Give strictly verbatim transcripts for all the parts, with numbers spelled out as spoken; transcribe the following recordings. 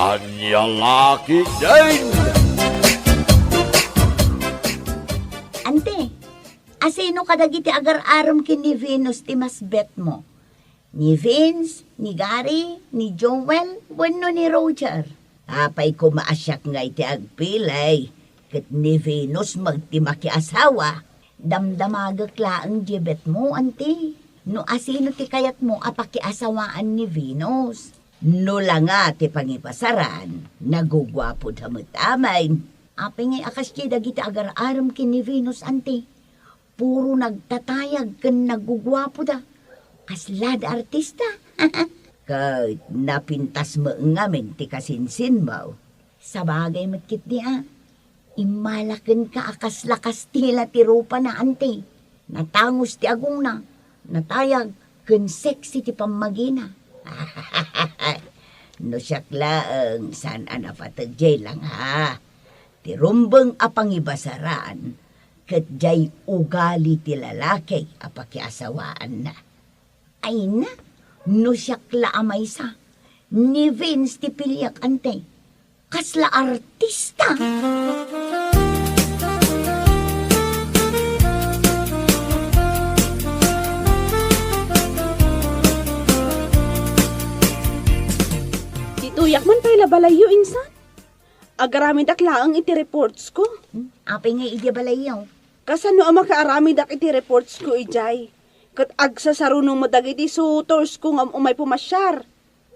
Ania la ketdin? Ante, asino kadagiti agar-arem ken ni Venus ti mas bet mo? Ni Vince, ni Gary, ni Joel, wenno ni Roger? Apay koma a siak ngay ti agpili, ket ni Venus met ti makiasawa. Damdamagek laeng diay bet mo, anti. No asino ti kayatmo a pakiasawaan ni Venus? No la nga ti pangibasaran, naguguapoda met amin. Apay ngay a kasdiay dagiti agar-arem ken ni Venus, anti? Puro nagtatayag ken naguguapoda. Kaslada artista. Ket napintas met ngamin ti kasinsinmo. Sabagay met ketdi a. Immala kenka a kasla Kastila ti rupana, anti. Natangus ti agongna, natayag, ken sexy ti pammagina. No siak laeng, saan a napateg diay langa. Ti rumbeng a pangibasaran, ket diay ugali ti lalaki a pakiasawaanna. Ay na, no siak la a maysa, ni Vince ti piliak, anti. Kasla artista! Ditoyak man pay la balayyo, insan. Agaramidak laeng iti reportsko. Hmm? Apay nga idiay balayyo? Kasano a makaaramidak iti reportsko idiay? Ket agsasaruno met dagiti suitorsko nga um-, umay pumasiar.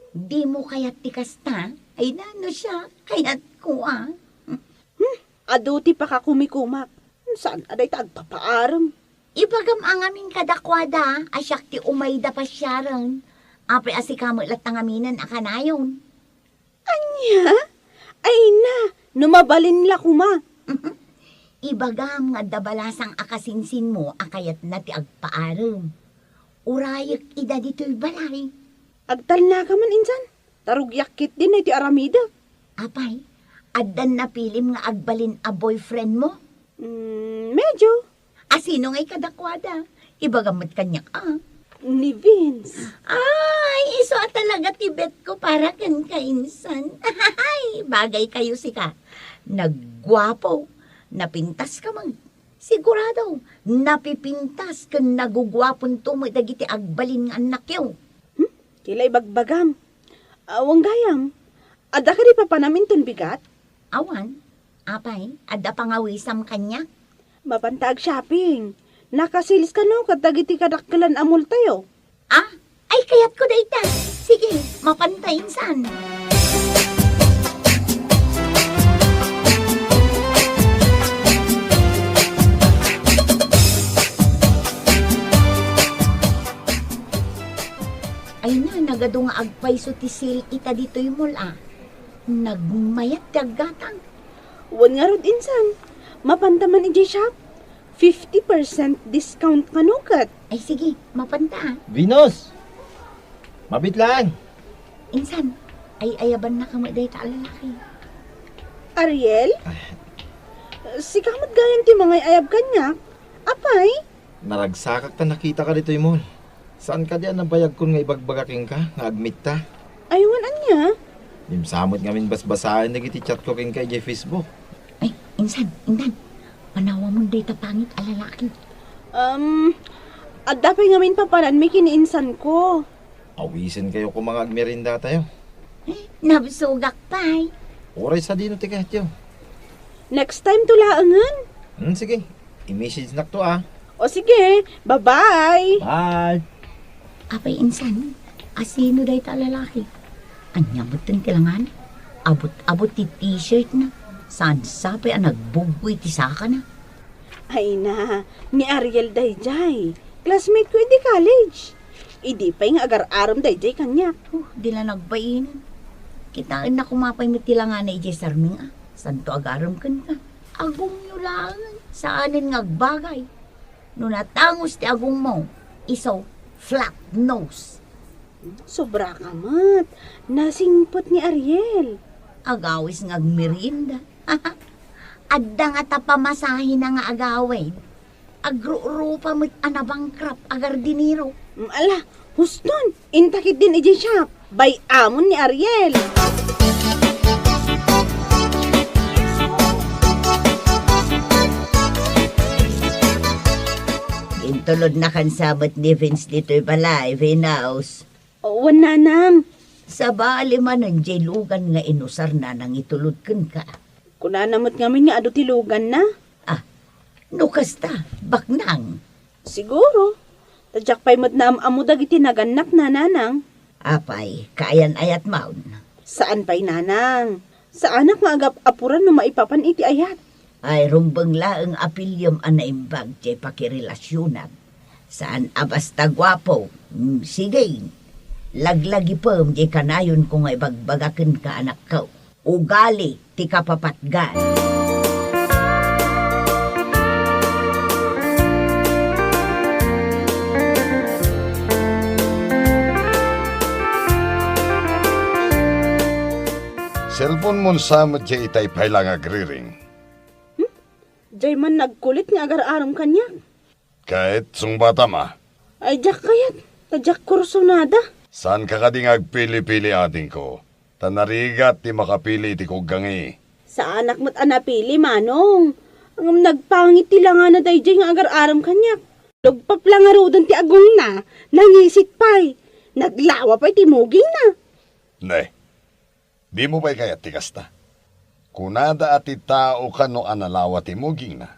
Dimo kayat ti kasta? Ay, nano siya? Kayatko a. Hmm? Adu ti pakakumikumak. Saan a dayta agpapaarem? Ibagam a ngamin kadakuada a siak ti umayda pasiaren. Apay a sika met latta ngaminen a kanayon. Ania? Ay na, no mabalin la koma. Ibagam nga adda balasang a kasinsinmo a kayatna ti agpaarem. Urayek ida ditoy balay. Agtalnaka man insan, ta rugiak ketdin iti aramidek. Apay, addan napilim nga agbalin a boyfriendmo? Mm, medyo. Asino ngay kadakuada? Ibagam met kaniak a. Ni Vince. Ay, isu a talaga ti betko para kenka, insan. Ay, bagaykayo sika. Nagguapo, napintaska man. Sigurado, napipintas ken naguguaponto met dagiti agbalin nga annakyo. Hmm? Ti la ibagbagam. Awan gayam. Adda kadi papanam inton bigat? Awan. Apay, adda pangawisam kaniak? Mapanta ag-shopping. Naka-sales kano ket dagiti kadakkelan a mall-tayo? Ah, ay, kayatko dayta. Sige, mapanta insan. Ay na, nagadu nga agpayso ti sale ita ditoy mall a. Nagmayat ti aggatang. Wen ngarud insan, mapanta man idiay shop. Fifty percent discount kano ket. Ay sige, mapanta a. Venus! Mabit laeng! Insan, ay-ayabanna kamo dayta a lalaki. Ariel? Sika met gayam ti mangay-ayab kaniak? Apay? Naragsakak ta nakitaka ditoy mall. Saan kadi a nabayagkon nga ibagbaga kenka nga agmitta? Ay, wen ania? Dimsa met ngamin basbasaen dagiti chatko kenka idiay Facebook. Ay, insan, intan. Panawamon dayta pangit a lalaki. Um, adda pay ngamin papananmi ken ni insanko. Awisenkayo koma nga agmeriendatayo. Eh, nabsogak pay. Uray sadino ti kayatyo? Next time to laengen. Hmm, sige. I-message nakto a. O sige, bye-bye. Bye. Apay insan, asino dayta a lalaki? Ania metten ti langana? Abut-abut ti t-shirt na. Saan sapay a nagbuggoy ti sakana? Ay na, ni Ariel dayjay. Classmate ko idi college. Idi pay nga agar-arem dayjay kaniak. Oh, di la nagbainen. Kitaenna koma pay met ti langana idiay sarming a. Santo agarem kenka. Agongyo laeng, saanen nga agbagay. No natangus ti agongmo, isu flat nose. Sobra ka met. Nasingpet ni Ariel. Agawis nga agmerienda. Adda ngata pamasahena nga agawid. Agrurupa met a nabankrupt a gardinero. Mm, ala, huston, inta ketdin idiay shop. Bay-amon ni Ariel. Tulodnakan sa met ni Vince ditoy balay, Venus. Wen, nanang. Sabali manen diay lugan nga inusarna nangitulod kenka. Kunana met ngamin nga adu ti luganna. Ah, no kasta, baknang. Siguro. Ta diak pay met naam-ammo dagiti nagannakna, nanang. Apay, kaayan-ayatmon? Saan pay, nanang. Saanak nga agap-apuran no maipapan iti ayat. Ay, rumbeng laeng a piliem a naimbag diay pakirelasionak. Saan a basta guapo. Mm, sige. Laglagipem diay kanayonko nga ibagbaga kenka, anakko. Ugali ti kapapatgan. Cellphone-mon sa met diay itay pay la nga agriring. Hmm? Diay man nagkulit nga agar-arem kaniak. Ket sungbatam a. Ay, diak kayat. Ta diak kursunada. Saanka kadi nga agpili-pili, adingko? Ta narigat ti makapili iti kuggangi. Saanak met a napili, manong. Ngem nagpangit ti langana daydiay nga agar-arem kaniak. Lugpap la ngaruden ti agongna, nangisit pay. Naglawa pay ti mugingna. Ne, dimo pay kayat ti kasta? Kunada a ti tao kano a nalawa ti mugingna,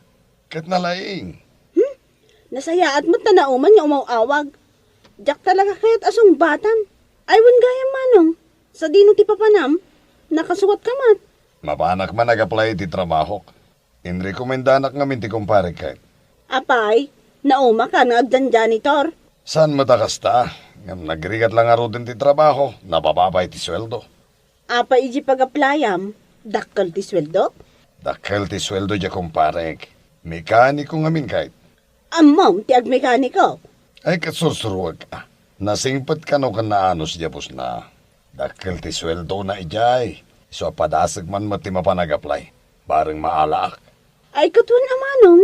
ket nalaing. Hmm? Nasayaat met ta nauman nga umaw-awag. Diak talaga kayat a sungbatan. Ay, wen gayam, manong. Sadino ti papanam? Nakasukatka met. Mapanak man ag-apply iti trabahok. Inrekomendanak ngamin ti kumparek, ket. Apay, naumakan nga agjan-janitor? Saan met a kasta, ngem nagrigat la ngaruden ti trabaho, nababa pay ti sueldo. Apay idi pag-applyam, dakkel ti sueldo? Dakkel ti sueldo diay kumparek. Mekaniko ngamin, ket. Ammom ti agmekaniko? Ay, ket sursuruek a. Nasingpet kano ken naanus diay busna. Dakkel ti sueldona idiay. Isu a padasek man met ti mapan ag-apply. Bareng maalaak. Ay, ket wen a manong.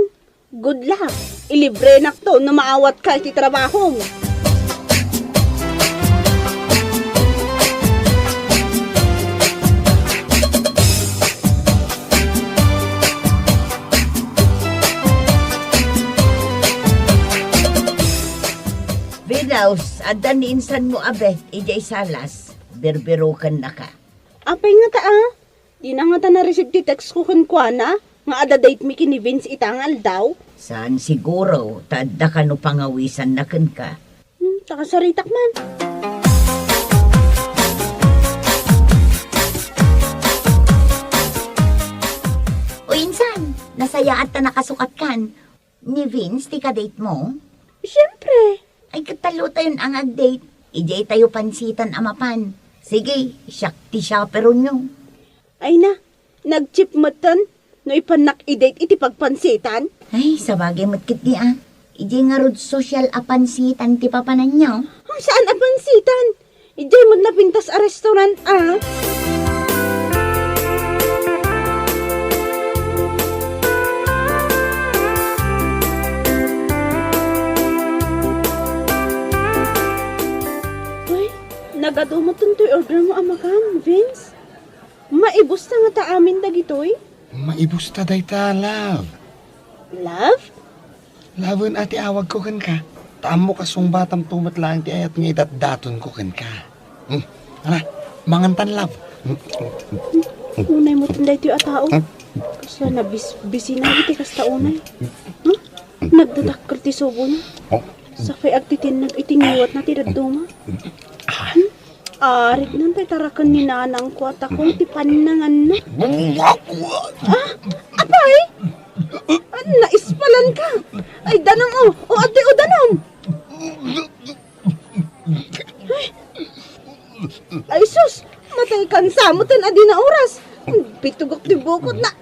Good luck. Ilibrenakto no maawatka iti trabahom. Venus, adda ni insanmo a Beth idiay salas, birbirokennaka. Apay ngata a? Dina ngata na-receive ti text ko kenkuana nga adda date mi ken ni Vince ita nga aldaw? Saan siguro, ta adda kano pangawisanna kenka. Hmm, ta kasaritak man. O insan, nasayaat ta nakasukatkan. Ni Vince ti ka-date-mo? Siempre. Ay, ket tallotayon a nga ag-date. Idiay tayo pansitan a mapan. Sige, siak ti chaperonyo. Ay na, nag-cheap metten no ipannak i-date iti pagpansitan? Ay, sabagay met ketdi a. Idiay ngarud sosyal a pansitan ti papananyo. Hmm, saan a pansitan? Idiay met napintas a restaurant, a. Uy, nagadu met toy order mo a makan, Vince. Maibusta ngata amin dagitoy? Maibusta dayta, love. Love? Lawen a ti awagko kenka. Ta ammok a sungbatamto met laeng ti ayat nga idatdatonko kenka. Hmm. Ala, mangantan, love. Unay met daytoy a tao. Kasla nabis-, bisinan iti kasta unay. Hmm? Nagdadakkel ti subona. Oh. Sakay agtitinnag iti ngiwatna ti dadduma. Ah. Hmm? Arignan tay taraken ni nanangko a takong ti pannanganna. Ah, apay? Ah, naispalanka. Ay, danum, o. O, adi, o, danum. Ay. Ay, sus! Matay kan sa metten a dina oras. Pitugok ti bukotna.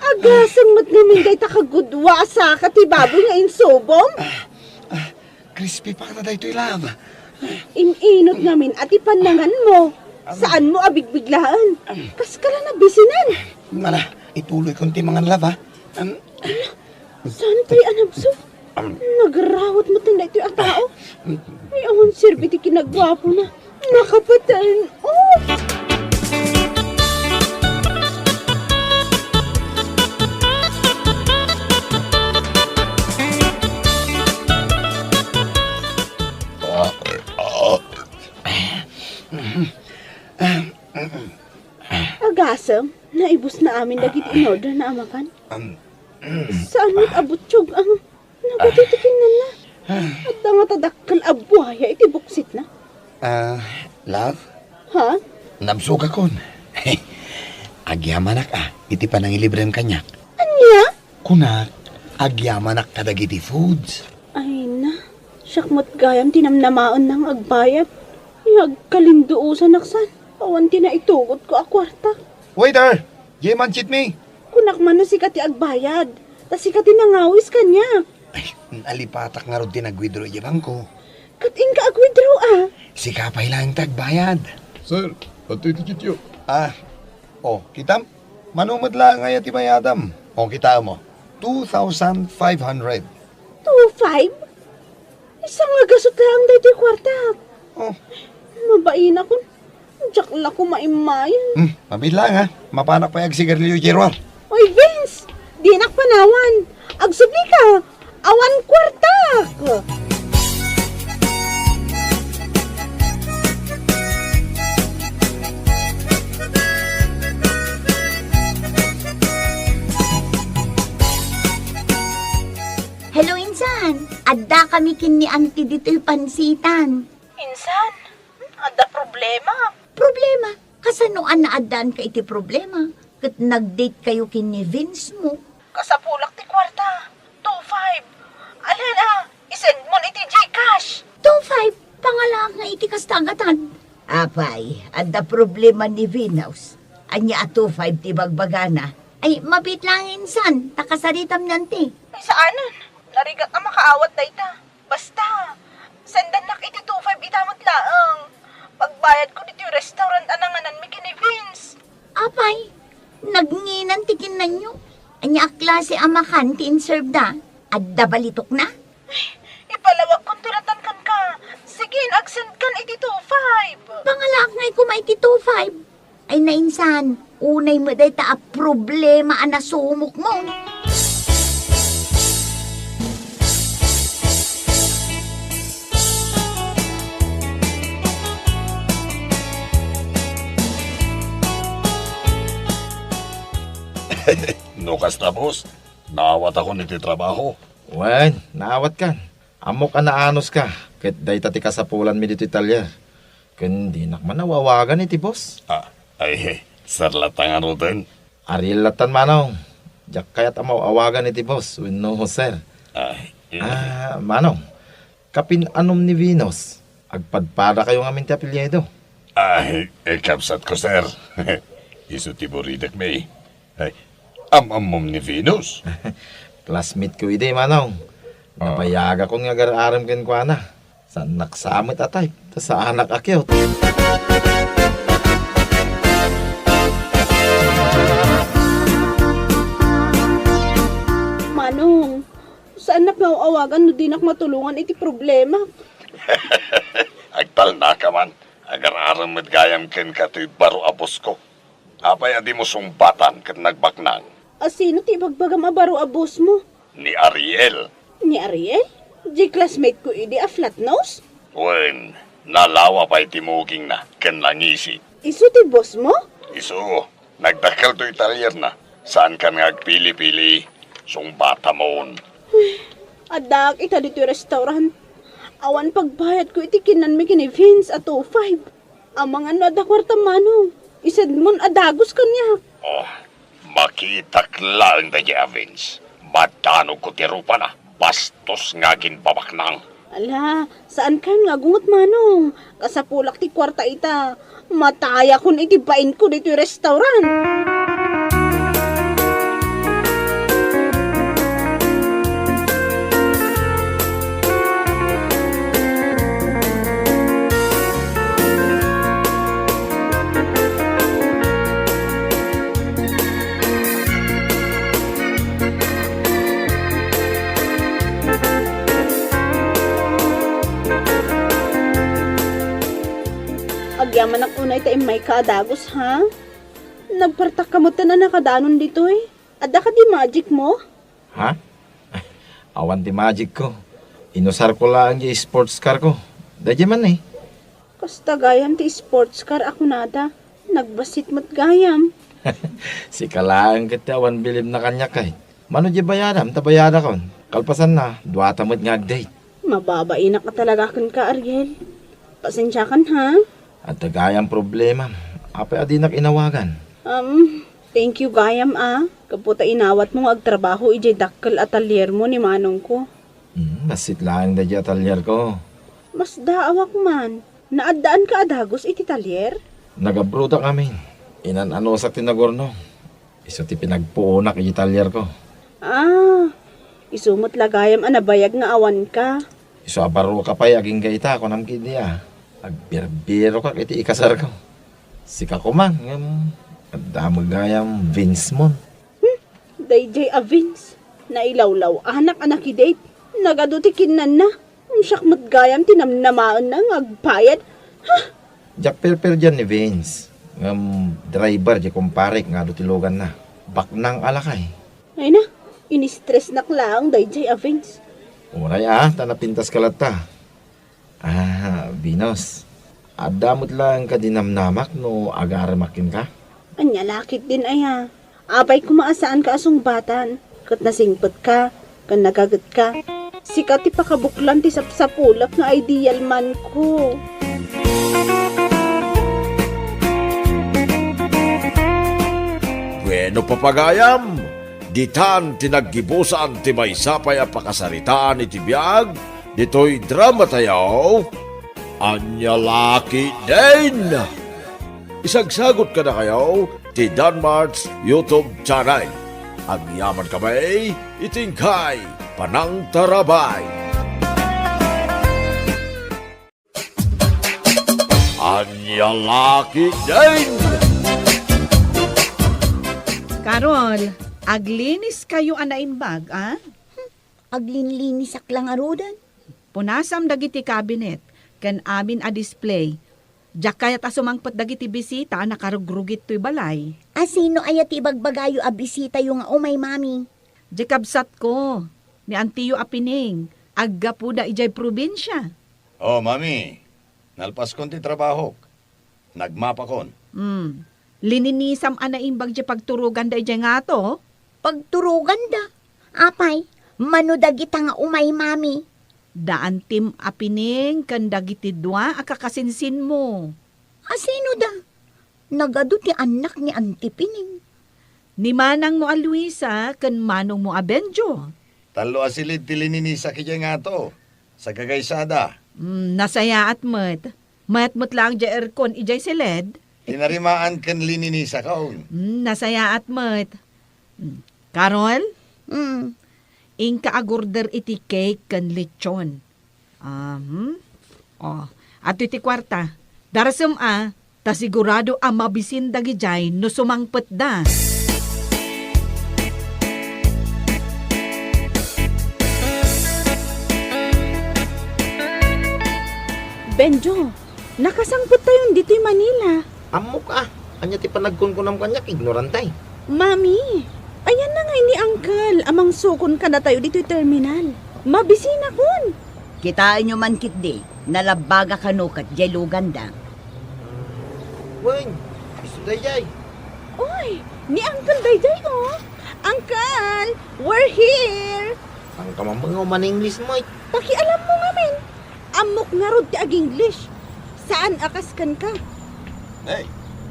Agaseng met ngamin dayta kagudua a saka ti baboy nga insubom. Crispy pa kata daytoy, love. In-inot ngamin a ti pannanganmo. Saanmo a bigbiglaen. Kaskala nabisinan. Ala, ituloykon ti mangan, love, ha? Am, Saan pay a nabso? Nagrawat met daytoy a tao. Ay, awan serbi ti kinaguapona. Nakapatan. Oh! Asem, naibusna amin dagiti inorderna a makan. Am, Saan met a butyog ang nagati ti kinnanna? Adda ngata dakkel a buaya iti buksitna. Ah, love? Ha? Nabsogakon. Agyamanak a iti panangilibrem kaniak. Ania? Kunak, agyamanak kadagiti foods. Ay na, siak met gayam ti namnamaenna nga agbayad. Ay, agkalinduosanak san. Awan ti naitugotko a kuarta. Waiter! Jay, manchit mi! Kunak man no sika ti agbayad. Ta sika ti nangawis kaniak. Ay, nalipatak ngarud ti nag-withdraw idiay bangko. Ket inka ag-withdraw a. Sika pay laeng ti agbayad. Sir, adtoy ti cheque-yo. Ah, oh, kitam? Mano met laeng aya ti bayadam? Oh, kitaem mo. Two thousand five hundred. Two five? Isang nga gasut laeng daytoy kuartak. Oh. Mabainakon. Diak la ko maimmayen. Hmm, mabiit laeng, ha? Mapanak pay agsigarilyo idiay ruar. Oy, Vince! Dinak panawan. Agsublika. Awan kuartak. Hello, insan. Adda kami ken ni Auntie ditoy pansitan. Insan, adda problema. Problema? Kasano a naaddaanka iti problema? Ket nag-date kayo ken ni Vince mo. Kasapulak ti kuarta. Two five. Alin a, isend mon iti GCash. Two five? Pangalaak nga iti kasta a gatad. Apay, adda problema ni Venus. Ania a two five ti bagbagana? Ay, mabiit laeng insan, ta kasaritam ni Auntie. Ay, saanen. Narigat a makaawat dayta. Basta, sendannak iti two five ita met laeng. Pagbayadko ditoy restaurant a nangananmi ken ni Vince. Apay, nagnginan ti kinnanyo. Ania a klase a makan ti inserve da? Adda balitokna? Ay, ipalawagkon ti ratan kenka. Sige, ag-send kan iti two five. Pangalaak ngay koma iti two five. Ay, nainsan, unay met dayta a problema a nasumok mo. No kasta, boss, naawatakon iti trabaho. Wen, naawatkan. Ammok a naanuska, ket dayta ti kasapulanmi ditoy talyer. Ken dinak man aw-awagan iti boss. Ah, ay, sir latta ngaruden? Ariel lattan, manong. Diak kayat a maw-awagan iti boss wenno sir. Ay, eh. Ah, manong, kapin-anom ni Venus, agpadpadakayo ngamin ti apelyido. Ay, eh, kabsatko, sir. Isu ti buridek mi. Ay, am-ammom ni Venus? Classmate ko idi, manong. Ah. Nabayagakon nga agar-arem kenkuana. Saannak sa met a type, ta saanak a cute. Manong, saannak nga aw-awagan no dinak matulongan iti problema. Agtalnaka man, agar-arem met gayam kenka toy baro a boss ko. Apay a dimo sungbatan ket nagbaknang? A sino ti ibagbagam a baro a boss mo? Ni Ariel. Ni Ariel? Di classmate ko idi a flat nose? Wen, nalawa pay ti mugingna ken nangisit. Isu ti boss mo? Isu, nagdakkel toy talyerna. Saankan nga agpili-pili, sungbatamon. Addaak ita ditoy restaurant. Awan pagbayadko iti kinnanmi ken ni Vince a two five. Amangan no adda kuarta, manong. Isedmon a dagus kaniak. Oh, makitak laeng daydiay a Vince. Madanogko ti rupana. Bastos nga aginbabaknang. Ala, saankan nga agunget, manong. Kasapulak ti kuarta ita. Matayakon iti bainko ditoy restaurant. Agyamanak unay ta immayka a dagus, ha? Nagpartakka metten a nakadanon ditoy. Adda kadi magic mo? Ha? Awan ti magic ko. Inusar ko laeng ti sports car ko. Daydiay man, eh. Kasta gayam ti sports car a kunada. Nagbassit met gayam. Sika laeng ket ti awan bilibna kaniak, Kate. Mano diay bayadam ta bayadakon? Kalpasanna, duata met nga ag-date. Mababainak a talaga kenka, Ariel. Pasensiakan, ha? Adda gayam problemam. Apay a dinak inawagan? Um, thank you gayam, a. Gapu ta inawatmo nga agtrabaho idiay dakkel a talyermo ni manongko. Hmm, bassit laeng daydiay a talyerko. Masdaawak man. Naaddaanka a dagus iti talyer? Nag-abroadak ngamin. Inan-anusak ti nagurnong. Isu ti pinagpuonak iti talyerko. Ah, isu met la gayam a nabayag nga awanka. Isu a baroka pay agingga ita, kunam ketdi a, agbirbirokak iti ikasarko. Sika koma, ngem adda met gayam Vince mon. Hmm, daydiay a Vince. Nailawlaw-anak a nakidate. Nagadu ti kinnanna. Siak met gayam ti namnamaenna nga agpayad. Ha? Diak perperdian ni Vince. Ngem driver diay kumparek nga adu ti luganna. Baknang a lakay. Ay na, in-stressnak laeng daydiay a Vince. Uray a, ta napintaska latta. Ah, Venus. Adda met laeng kadi namnamak no agaremak kenka? Ania la ketdin aya? Apay koma a saanka a sungbatan, ket nasingpetka, ken nagagetka. Sika ti pakabuklan ti sapsapulek nga ideal man ko. Bueno, papagayam, ditan ti naggibusan ti maysa pay a pakasaritaan iti biag ditoy drama tayo, Ania la ketdin! Isagsagot kadakayo ti Danmart's YouTube channel. Agyaman kami iti inkay panangtarabay. Ania la ketdin! Carol, agliniskayo a naimbag, a? Aglinlinisak la ngaruden. Punasam dagiti kabinet ken amin a display. Diak kayat a sumangpet dagiti bisita a nakarugrugit toy balay. A sino aya ti ibagbagayo a bisitayo nga umay, Mami? Diay kabsatko, ni antiyo a Pining, aggapuda idiay probinsia. Oh, Mami, nalpaskon ti trabahok. Nagmapakon. Hmm. Lininisam a naimbag ti pagturoganda idiay ngato? Pagturoganda? Apay, mano dagita nga umay, Mami? Da antim a Pining ken dagiti dua a kakasinsinmo. A sino da? Nagadu ti annak ni Anti Pining. Ni manangmo a Luisa ken manongmo a Benjo. Tallo a silid ti lininisak idiay ngato. Sagagaysada. Hmm, nasayaat met. Mayat met laeng diay aircon idiay siled. Tinarimaan ken lininisakon. Hmm, nasayaat met. Hmm. Carol? Hmm. Inka agorder iti cake ken lechon. Ah, hmm? Oh, adtoy ti kuarta. Darasem a, ta sigurado a mabisin dagidiay no sumangpetda. Benjo, nakasangpettayon ditoy Manila. Ammok a, ania ti panagkunkunam kaniak, ignorante. Mami, ayanna ngay ni Uncle a mangsukon kadatayo ditoy terminal. Mabisinakon. Kitaenyo man ketdi, nalabbaga kano ket diay luganda. Wen, isu daydiay. Oy, ni Uncle daydiay, oh. Uncle, we're here. Saan ka mamanga man-English, Mike? Pakialammo ngamin. Ammok ngarud ti ag-English. Saan a kas kenka. Hey,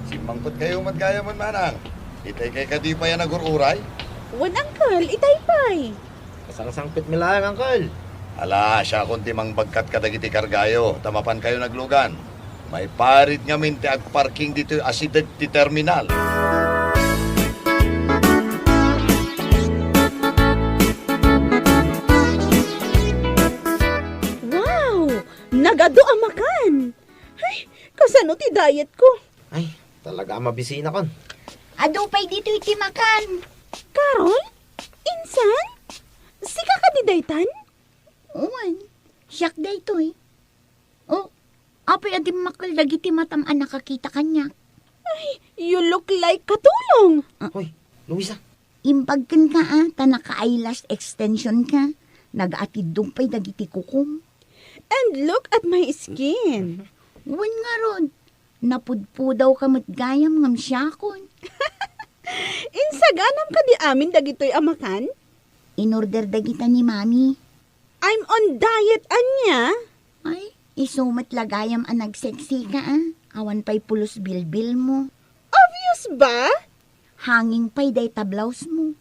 simmangpetkayo met gayam, manang. Itay kay kadi pay a nagur-uray? Wen, Uncle, itay pay. Kasangsangpetmi laeng, Uncle. Ala, siakon ti mangbagkat kadagiti kargayo, ta mapankayo naglugan. Maiparit ngamin ti agparking ditoy asideg ti terminal. Wow! Nagadu a makan! Ay, kasano ti diet ko? Ay, talaga a mabisinakon. Adu pay ditoy ti makan. Carol? Insan? Sika kadi daytan? Wen, siak daytoy. Oh, apay a dimmakkel dagiti matam a nakakita kaniak? Ay, you look like Katulong! Ah. Hoy, Luisa. Imbag kenka a, ta naka-eyelash extension ka. Nagaatiddog pay dagiti kukom. And look at my skin. Wen ngarud, napudpudawka met gayam ngem siakon. Insaganam kadi amin dagitoy a makan? Inorder dagita ni Mami. I'm on diet, ania? Ay, isu met la gayam a nagseksika, a. Awan pay pulos bilbil mo. Obvious ba? Hanging pay dayta blouse mo.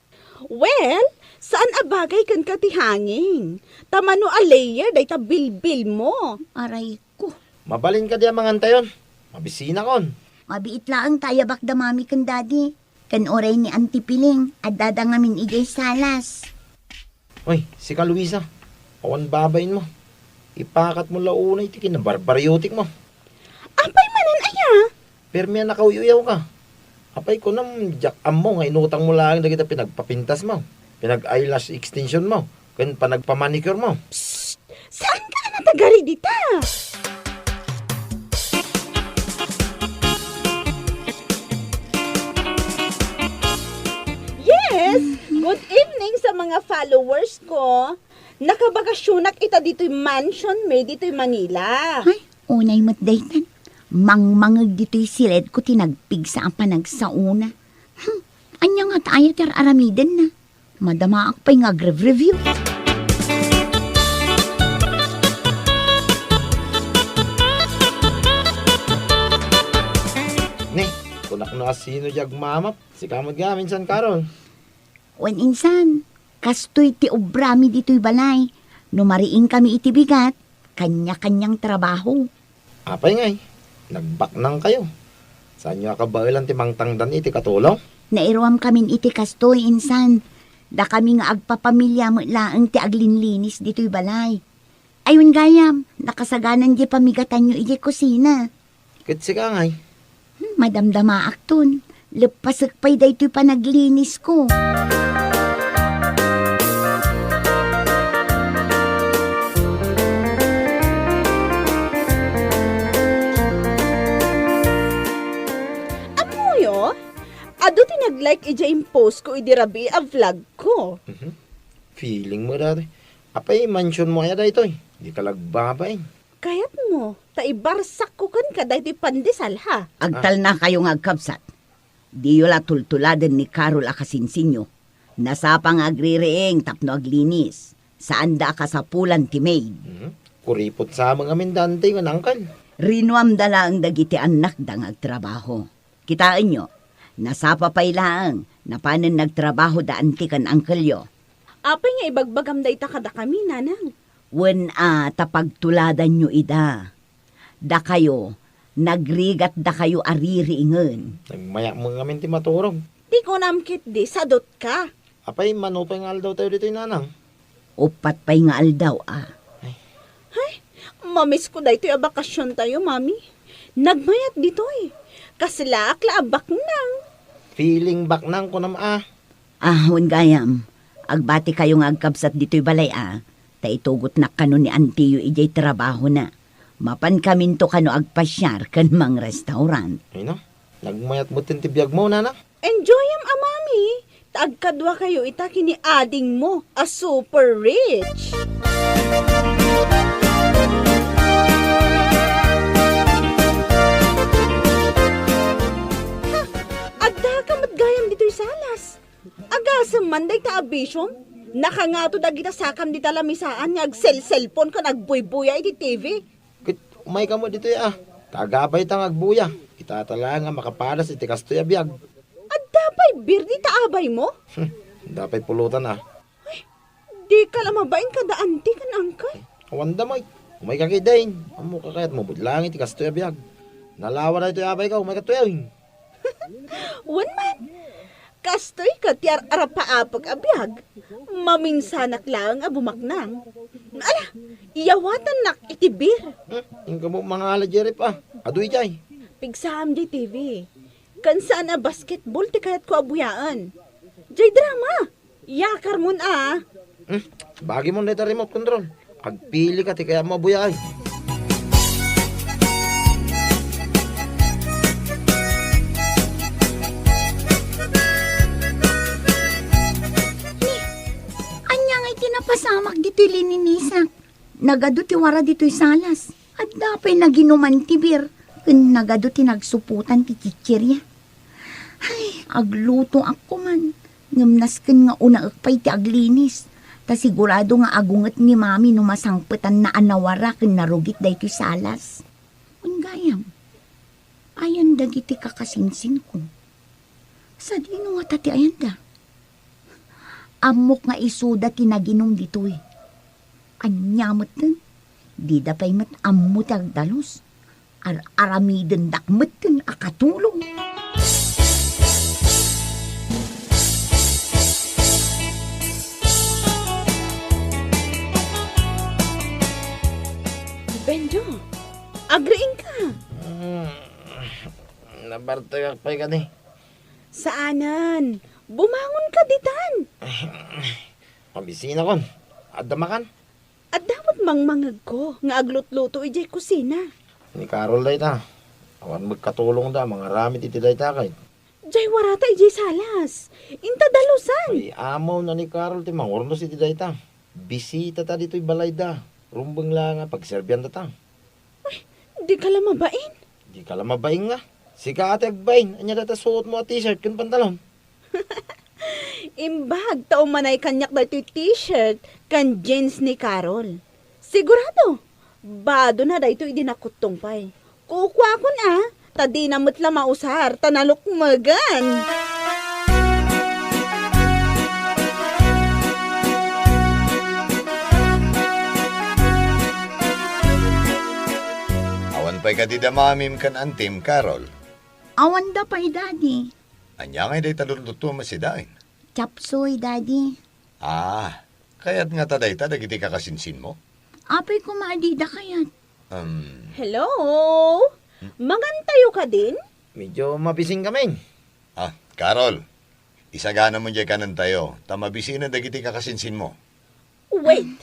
Well, saan a bagay kenka ti hanging. Ta mano a layer dayta bilbil mo. Aray ko. Mabalin kadi a mangantayon. Mabisinakon. Mabiit laeng ta ayabak da Mami ken Daddy. Ken uray ni Auntie Piling, addada ngamin idiay salas. Oy, sika, Luisa, awan babain mo. Ipakat mo la unay ti kinabarbariotik mo. Apay manen aya? Permi a nakauy-uyaw ka. Apay kunam, diak ammo nga inutang mo laeng dagita pinagpapintas mo, pinag-eyelash extension mo, ken panagpamanicure mo. Psst! Saan ka a natagari dita? Yes! Good evening sa mga followers ko. Nakabakasyonak ita ditoy mansion mi ditoy Manila. Ay, unay met daytan. Mangmangeg ditoy siledko ti nagpigsa a panagsaona. Hmm, ania ngata aya ti ar-aramidenna? Madamaak pay nga agrev-review. Ni, kunak no asino diay agmamap, sika met gamin san, Carol. Wen insan, kastoy ti obrami ditoy balay. No mariingkami iti bigat, kanya-kanyang trabaho. Apay ngay, nagbaknangkayo? Saanyo a kabaelan ti mangtangdan iti katulong? Nairuamkamin iti kastoy, insan. Dakami nga agpapamilia met laeng ti aglinlinis ditoy balay. Ay, wen gayam, nakasaganan diay pamigatanyo idiay kusina. Ket sika ngay? Hmm, madamdamaakton. Leppasek pay daytoy panaglinisko. Ammoyo, adu ti nag-like idiay impostko idi rabii a vlogko. Mhm. Feeling mo dati. Apay, mansionmo aya daytoy? Dika la agbabain. Kayatmo, ta ibarsakko kenka daytoy pandesal, ha? Agtalnakayo nga agkabsat. Diyo la tultuladen ni Carol a kasinsinyo. Nasapa nga agririing tapno aglinis. Saanda a kasapulan ti maid. Hmm? Kuripot sa amin ngamin da Auntie ken Uncle. Rinuamda laeng dagiti annakda nga agtrabaho. Kitaenyo, nasapa pay laeng, napanen nagtrabaho da Auntie ken Uncle-yo. Apay nga ibagbagam dayta kadakami, Nanang? Wen a, ta pagtuladanyo ida. Dakayo, nagrigatdakayo a ririingen. Nagmayak mo ngamin ti maturog. Ti kunam ketdi, sadutka. Apay, mano pay nga aldawtayo ditoy, Nanang? Uppat pay nga aldaw, a. Ay. Ay, mamisko daytoy a bakasiontayo, Mami. Nagmayat ditoy. Kaslaak la a baknang. Feeling baknang, kunam, a. Ah, wen gayam, agbatikayo nga agkabsat ditoy balay, a, ta itugotnak kano ni Auntie-yo idiay trabahona. Mapankaminto kano agpasiar ken mangrestaurant. Ay na, nagmayat metten ti biagmo, Nanang. Enjoyam a, Mami, ta agkaduakayo ita ken ni adingmo a super rich. Ha, addaka met gayam ditoy salas. Agasem man dayta a bisiom. Nakangato dagita sakam dita lamisaan nga agselselpon ken agbuybuya iti T V. Ket umayka met ditoy, a. Ta agabay ta nga agbuya. Itata laeng a makapadas iti kastoy a biag. Adda pay beer dita abaymo? Hmm, adda pay pulutan, a. Ay, dika la mabain kada Auntie ken Uncle? Awan da met. Umayka ketdin. Ammoka kayatmo met laeng iti kastoy a biag. Nalawa daytoy abayka, umayka tuyen. Wen man, kastoy ket ti ar-arapaapek a biag. Maminsanak laeng a bumaknang. Ala, iyawatannak iti beer. Hmm, inka mo mangala, Jerry, a. Adu idiay. Pigsaam diay T V. Ken saan a basketball ti kayatko a buyaen. Diay drama. Yakarmon, a. Hmm, bagimon dayta remote control. Agpilika ti kayatmo a buyaen. Ni, ania ngay ti napasamak ditoy lininisak? Nagadu ti wara ditoy salas. Adda pay naginuman ti beer, ken nagadu ti nagsuputan ti chicheria. Ay, aglutoak koman. Ngem nasken nga unaek pay ti aglinis. Ta sigurado nga agunget ni Mami no masangpetanna a nawara ken narugit daytoy salas. Wen gayam, ayan dagiti kakasinsinko. Sadino ngata ti ayanda? Ammok nga isuda ti naginum ditoy. Ania metten, dida pay met ammo ti agdalus. Ar-aramidendak metten a katulong. Benjo, agriingka? Mm, nabartekak pay kadi. Saanen, bumangonka ditan. Mabisinakon. Adda makan? Adda met mangmangegko nga aglutluto idiay kusina. Ni Carol dayta. Awan met katulongda mangaramid iti dayta ket. Diay warata idiay salas. Inta dalusan. Ay, amawna ni Carol ti mangurnos iti dayta. Bisitata ditoy balayda. Rumbeng la nga pagserbiandata. Ay, dika la mabain? Dika la mabain nga. Sika ti agbain. Ania dayta suotmo a t-shirt ken pantalon? Imbag ta umanay kaniak daytoy t-shirt ken jeans ni Carol. Sigurado, badona daytoy idi nakuttong pay. Kukuakon a, ta dina met la mausar, ta nalukmegen. Awan pay kadi da mamim ken antim, Carol? Awanda pay, Daddy. Ania ngay dayta lutlutuam a sidaen? Chop suey, Daddy. Ah, kayat ngata dayta dagiti kakasinsinmo? Apay koma a dida kayat? Um. Hello? Mangantayo kadin? Medyo mabisinkamin. Ah, Carol, isaganam diay kanentayo, ta mabisinen dagiti kakasinsinmo. Wait!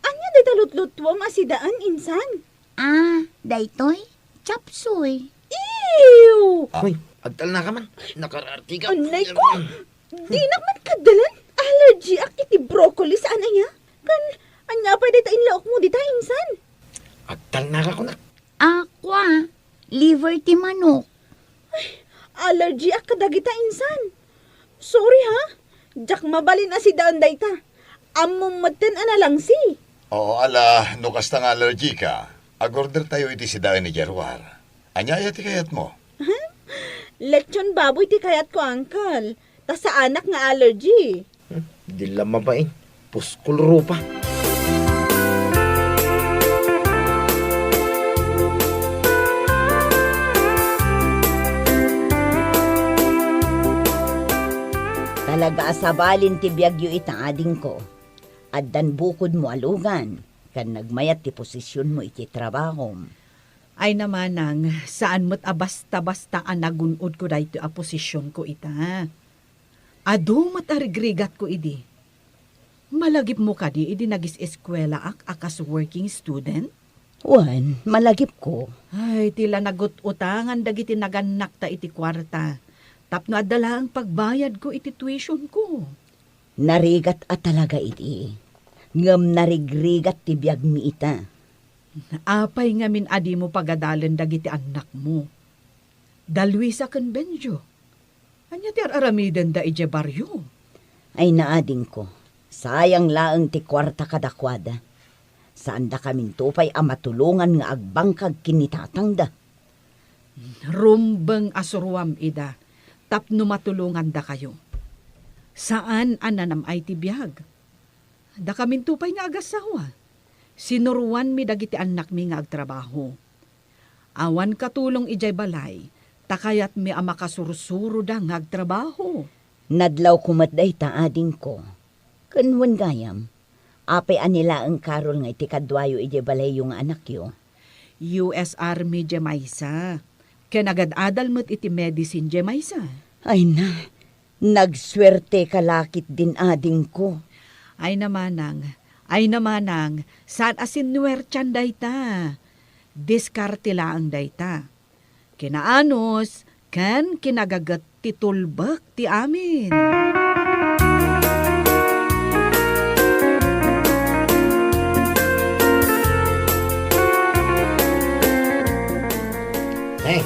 Ania dayta lutlutuam a sidaen, insan? Ah, daytoy? Chop suey. Ew! Ah. Hoy, agtalnaka man. Nakararti ka. Anay ko! Dinak man kadalen. Allergyak iti broccoli saan aya. Kan, ania pay dayta inlaokmo dita, insan? Agtalnaka kunak. Aqua, liver ti manok. Ay, allergyak kadagita, insan. Sorry, ha? Diak mabalin a sidaen dayta. Ammom metten a nalangsi. Oo, ala, no kasta nga allergika, agordertayo iti sidaen idiay ruar. Ania aya ti kayatmo? Lechon baboy ti kayatko, uncle. Ta saanak nga allergy. Hmm, di la mabain. Puskol rupa. Talaga a sabalin ti biagyo ita, adingko. Addan bukodmo a lugan, ken nagmayat ti posisionmo iti trabahom. Ay, namanang, saan met a basta-basta a nagun-odko daytoy a posisionko ita. Adu met a rigrigatko idi. Malagipmo kadi idi nagis-eskuelaak a kas working student? Wen, malagipko. Ay, ti la nagut-utangan dagiti nagannakta iti kuarta, tapno adda laeng pagbayadko iti tuitionko. Narigat a talaga idi, ngem narigrigat ti biagmi ita. Apay ngamin a dimo pagadalen dagiti annakmo? Da Luisa ken Benjo. Ania ti ar-aramidenda idiay barrio? Ay, naadingko, sayang laeng ti kuarta kadakuada. Saandakaminto pay a matulongan nga agbangkag ken ni tatangda. Rumbeng a suroam ida tapno matulongandakayo. Saan a nanam-ay ti biag. Dakaminto pay nga agassawa. Sinuroanmi dagiti annakmi nga agtrabaho. Awan katulong idiay balay, ta kayatmi a makasursuroda nga agtrabaho. Nadlawko met dayta, adingko. Ken wen gayam, apay a ni laeng Carol nga iti kaduayo idiay balayyo nga anakyo? U S Army diay maysa, ken agad-adal met iti medicine diay maysa. Ay na, nagsuerteka la ketdin, adingko. Ay namanang, ay namanang, saan a sinuertian dayta. Diskarte laeng dayta. Kinaanus ken kinagaget ti tulbek ti amin. Eh,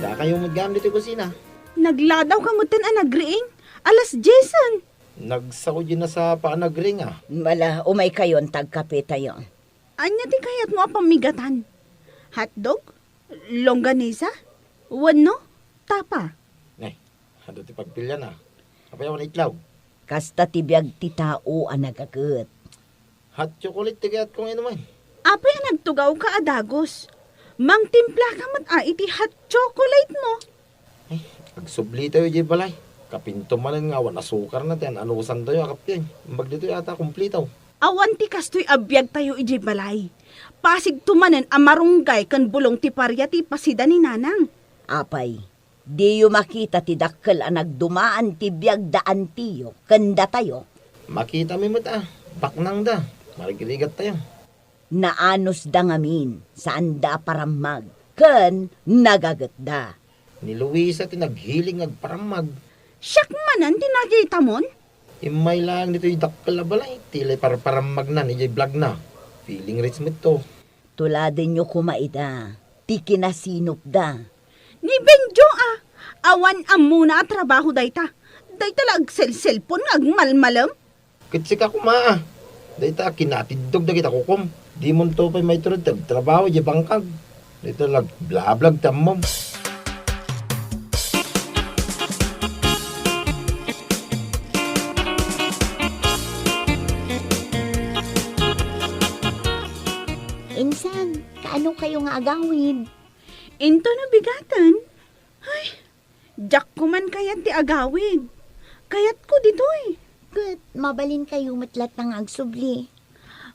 dakayo met gayam ditoy kusina. Nagladawka metten a nagriing. Alas diesen. Nagsao diay nasapa a nagriing, a. Mala, umaykayon ta agkapetayo. Ania ti kayatmo a pammigatan? Hotdog? Longganisa? Wenno tapa? Nay, adu ti pagpilian, a. Apay awan itlog? Kasta ti biag ti tao a nagaget. Hot chocolate ti kayatko nga inumen. Apay a nagtugawka a dagus? Mangtimplaka met a iti hot chocolate mo. Ay, agsublitayo idiay balay. Kapinto manen nga awan asukarna ti an-anusantayo a kappien. Imbag ditoy ata kumplito. Awan ti kastoy a biagtayo idiay balay. Pasigto manen a marunggay ken bulong ti paria ti ipasida ni Nanang. Apay, diyo makita ti dakkel a nagdumaan ti biag da antiyo ken datayo? Makitami met a, baknangda. Marigrigattayo. Naanusda ngamin, saanda a parammag, ken nagagetda. Ni Luisa ti naghilig nga agparammag. Siak manen ti nakitamon? Immay laeng ditoy dakkel a balay, ti lay parparammagnan idiay blogna. Feeling rich metto. Tuladenyo koma ida, ti kinasinopda. Ni Benjo a, awan ammona a trabaho dayta. Dayta la agselselpon nga agmalmalem. Ket sika koma a, dayta a kinatiddog dagiti kukom. Dimonto pay maitured ti agtrabaho idiay bangkag. Dayta la agblablog ti ammom. Insan, kaano kayo nga agawid? Into no bigaten? Ay, diak koman kayat ti agawid. Kayatko ditoy. Ket mabalinkayo met latta nga agsubli.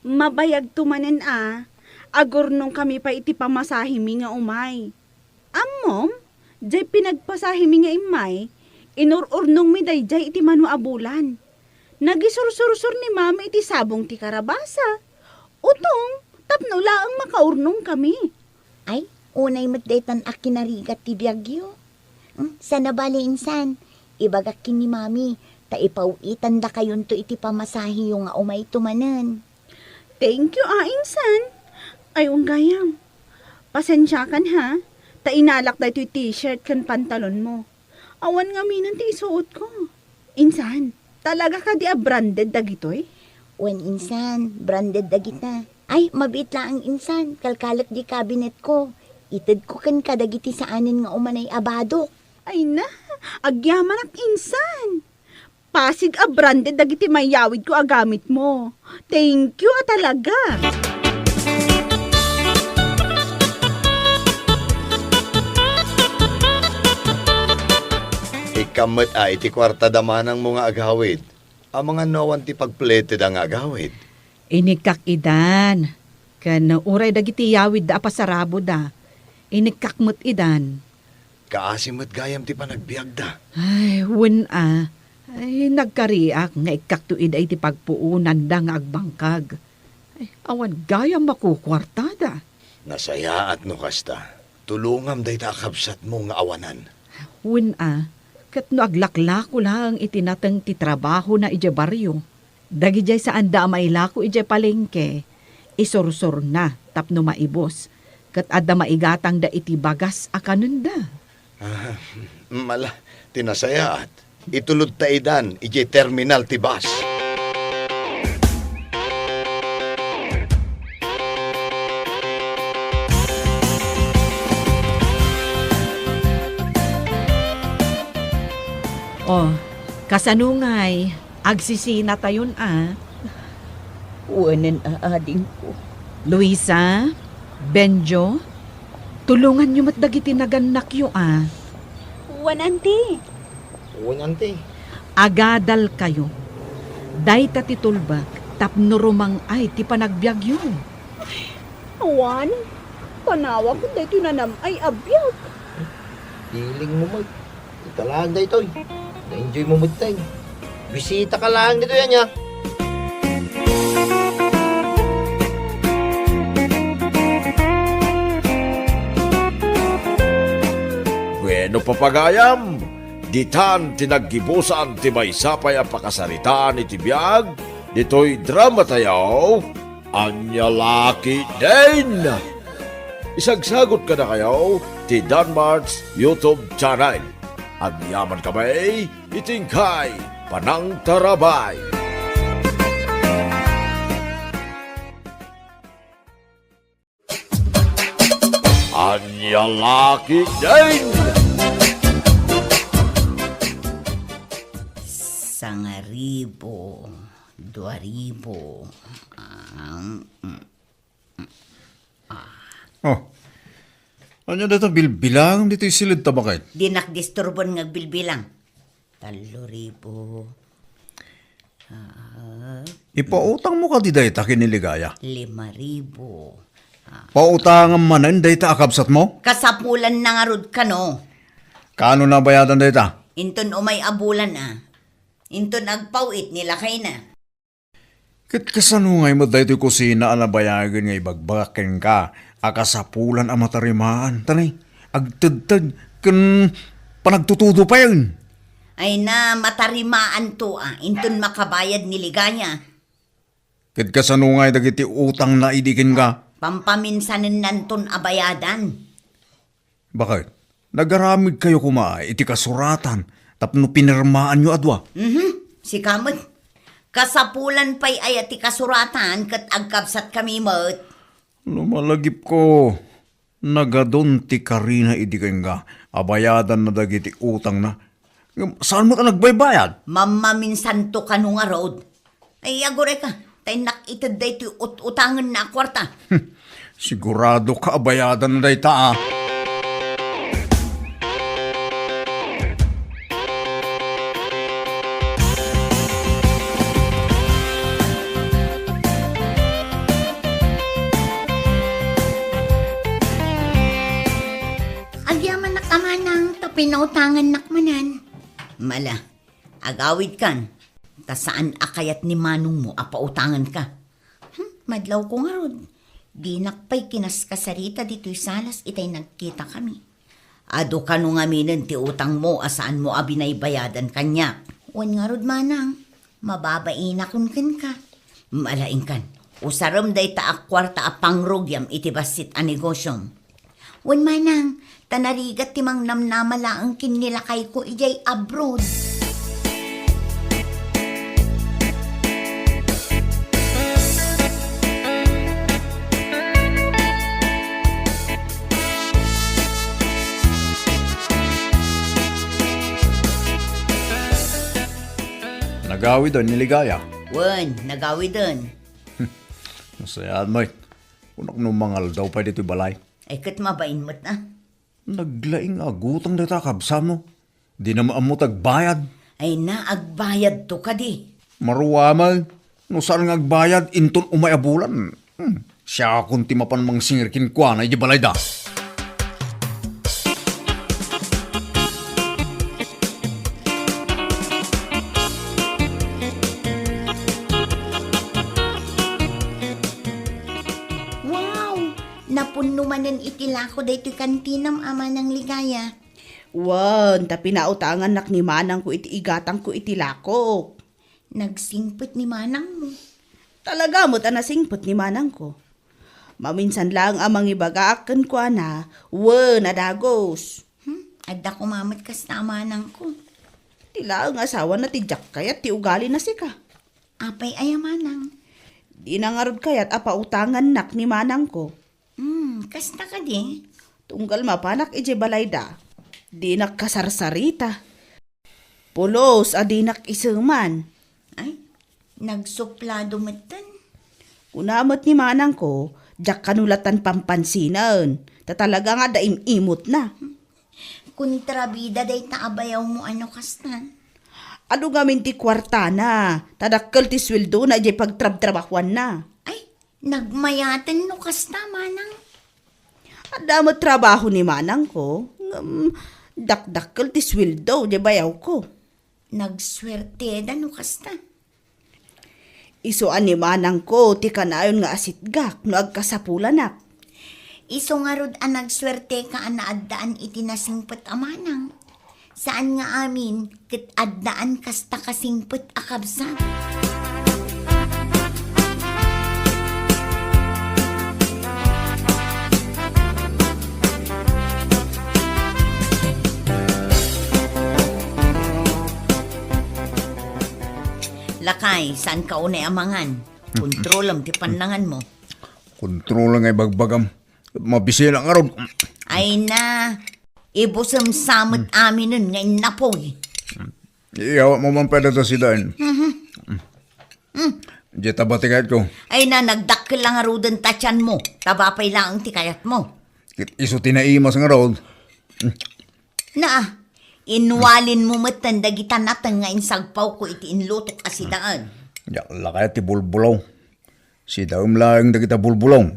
Mabayagto manen a, agurnongkami pay iti pamasahemi nga umay. Ammom, diay pinagpasahemi nga immay, inur-urnongmi daydiay iti mano a bulan. Nagisursursor ni Mami iti sabong ti karabasa, utong, tapno laeng makaurnongkami. Ay, unay met daytan a kinarigat ti biagyo. Hmm, sana bale insan, ibagak ken ni Mami, ta ipaw-itandakayonto iti pamasaheyo nga umayto manen. Thank you, a, insan. Ay, wen gayam. Pasensiakan, ha, ta inalak daytoy t-shirt ken pantalon mo. Awan ngamin ti isuotko. Insan, talaga kadi a branded dagitoy? Wen insan, branded dagita. Ay, mabiit laeng insan, kalkalek di kabinetko. Itedko ken kadagiti saanen nga umanay a badok. Ay na, agyamanak insan. Pasig a branded dagiti mayawidko a gamitmo. Thank you a talaga. Ikkan met a iti kuarta da manangmo nga agawid. Amangan no awan ti pagpletada nga agawid. Inikkak idan, ken uray dagiti yawidda a pasaraboda, inikkak met idan. Kaasi met gayam ti panagbiagda. Ay, wen a. Ay, nagkariak nga ikkakto ida iti pagpuonanda nga agbangkag. Ay, awan gayam makukuartada. Nasayaat no kasta. Tulongam dayta a kabsatmo nga awanan. Wen a, ket no aglaklako laeng iti nateng ti trabahona idiay barrio, dagidiay saanda a mailako idiay palengke, isursurna tapno maibus, ket adda maigatangda iti bagas a kanenda. Ah, mala, ti nasayaat. Itulodta idan idiay terminal ti bus. Oh, kasano ngay? Agsisinatayon a. Wenen a, adingko. Luisa, Benjo, tulonganyo met dagiti nagannakyo a. Wen, anti. Wen, anti. Agadalkayo. Dayta ti tulbek tapno rumang-ay ti panagbiagyo. Awan, panawak daytoy nanam-ay a biag. Feeling mo met. Ita laeng daytoy. Na-enjoy mo met tay. Bisita ka laeng ditoy, ania? Bueno, papagayam, ditan ti naggibusan ti maysa pay a pakasaritaan iti biag ditoy drama tayo. Ania la ketdin? Isagsagot kadakayo ti Danmart's YouTube channel. Agyaman kami iti inkay panangtarabay. Ania la ketdin? Sangaribu, duaribu. Ah, mm, mm, ah. Oh. Ania dayta bilbilang ditoy siled ta baket? Dinak disturbon nga agbilbilang. Tallo ribu. Ah, ipautangmo kadi dayta ken ni Ligaya? Lima ribu. Ah. Pautangam manen dayta a kabsatmo? Kasapulanna ngarud kano. Kaano nabayadan dayta? Inton umay a bulan a. Inton agpaw-it ni lakayna. Ket kasano ngay met daytoy kusina a nabayagen nga ibagbagak kenka a kasapulan a matarimaan, ta ni, agtedted ken panagtutudo payen? Ay na, matarimaanto a, inton makabayad ni Ligaya. Ket kasano ngay dagiti utangna idi kenka? Pampaminsanennanton a bayadan. Baket, nagaramidkayo koma iti kasuratan tapno pinirmaanyo a dua? Mhm, sika met. Kasapulan pay aya ti kasuratan ket agkabsatkami met. No malagipko, nagadun ti karina idi kenka a bayadanna dagiti utangna. Ngem saan met a nagbaybayad? Mammaminsanto kano ngarud. Ay, agurayka, ta innak ited daytoy ut-utangenna a kuarta. Siguradoka a bayadanna dayta, a. Agyamanak a manang ta pinautangannak manen. Mala, agawidkan, ta saan a kayat ni manongmo a pautanganka. Hmm, madlawko ngarud. Dinak pay kinaskasarita ditoy salas itay nagkitakami. Adu kano ngaminen ti utangmo a saanmo a binaybayadan kaniak? Wen ngarud, manang, mababainakon kenka. Mala, inkan, usarem dayta a kuarta a pangrugiam iti bassit a negosiom. Wen manang, ta narigat ti mangnamnama laeng ken ni lakayko idiay abroad. Nagawiden ni Ligaya? Wen, nagawiden. Nasayaat met. Kunak no mangaldaw pay ditoy balay. Ay, ket mabain met a. Naglaing nga agutang dayta a kabsatmo. Dina met ammo ti agbayad. Ay na, agbayadto kadi. Maruaman, no saan nga agbayad, inton umay a bulan. Hmm, siakon ti mapan mangsingir kenkuana iti balayda. Wow! Napunno manen iti lako daytoy kantinam a manang Ligaya. Wen, ta pinautangannak ni manangko iti igatangko iti lakok. Nagsingpet ni manangmo. Talaga met a nasingpet ni manangko. Maminsan laeng a mangibagaak kenkuana, wen a dagus. Hmm, adda koma met kasta a manangko. Ti laeng asawana ti diak kayat ti ugalina sika. Apay aya manang? Dina ngarud kayat a pautangannak ni manangko. Hmm, kasta kadi? Tunggal mapanak idiay balayda, dinak kasarsarita. Pulos a dinak iseman. Ay, nagsuplado metten. Kuna met ni manangko, diak kano latan pampansinen, ta talaga nga adda im-imotna. Kontrabida dayta a bayawmo a no kasta. Adu ngamin ti kuartana, ta dakkel ti sueldona idiay pagtrabtrabahuanna. Ay, nagmayaten no kasta, manang. Adda met trabaho ni manangko, ngem dakdakkel ti sueldo idiay bayawko. Nagsuerteda no kasta. Isu a ni manangko ti kanayon nga asitgak no agkasapulanak. Isu ngarud a nagsuerteka a naaddaan iti nasingpet a manang. Saan nga amin ket addaan kasta kasingpet a kabsat. Kay, saanka unay a mangan. Kontrolem ti pannanganmo. Kontrol nga ibagbagam. Mabisila ngarud. Ay na, ibusem sa met aminen nga innapoy. Iyawatmo man pay dayta sidaen. Diay ta batikayatko. Ay na, nagdakkel la ngaruden ta tianmo. Taba pay laeng ti kayatmo. Ket isu ti naimas ngarud. Na, inwalinmo metten dagita nateng nga insagpawko iti inlutok a sidaen. Diak la kayat ti bulbulong. Sidaem laeng dagita bulbulong.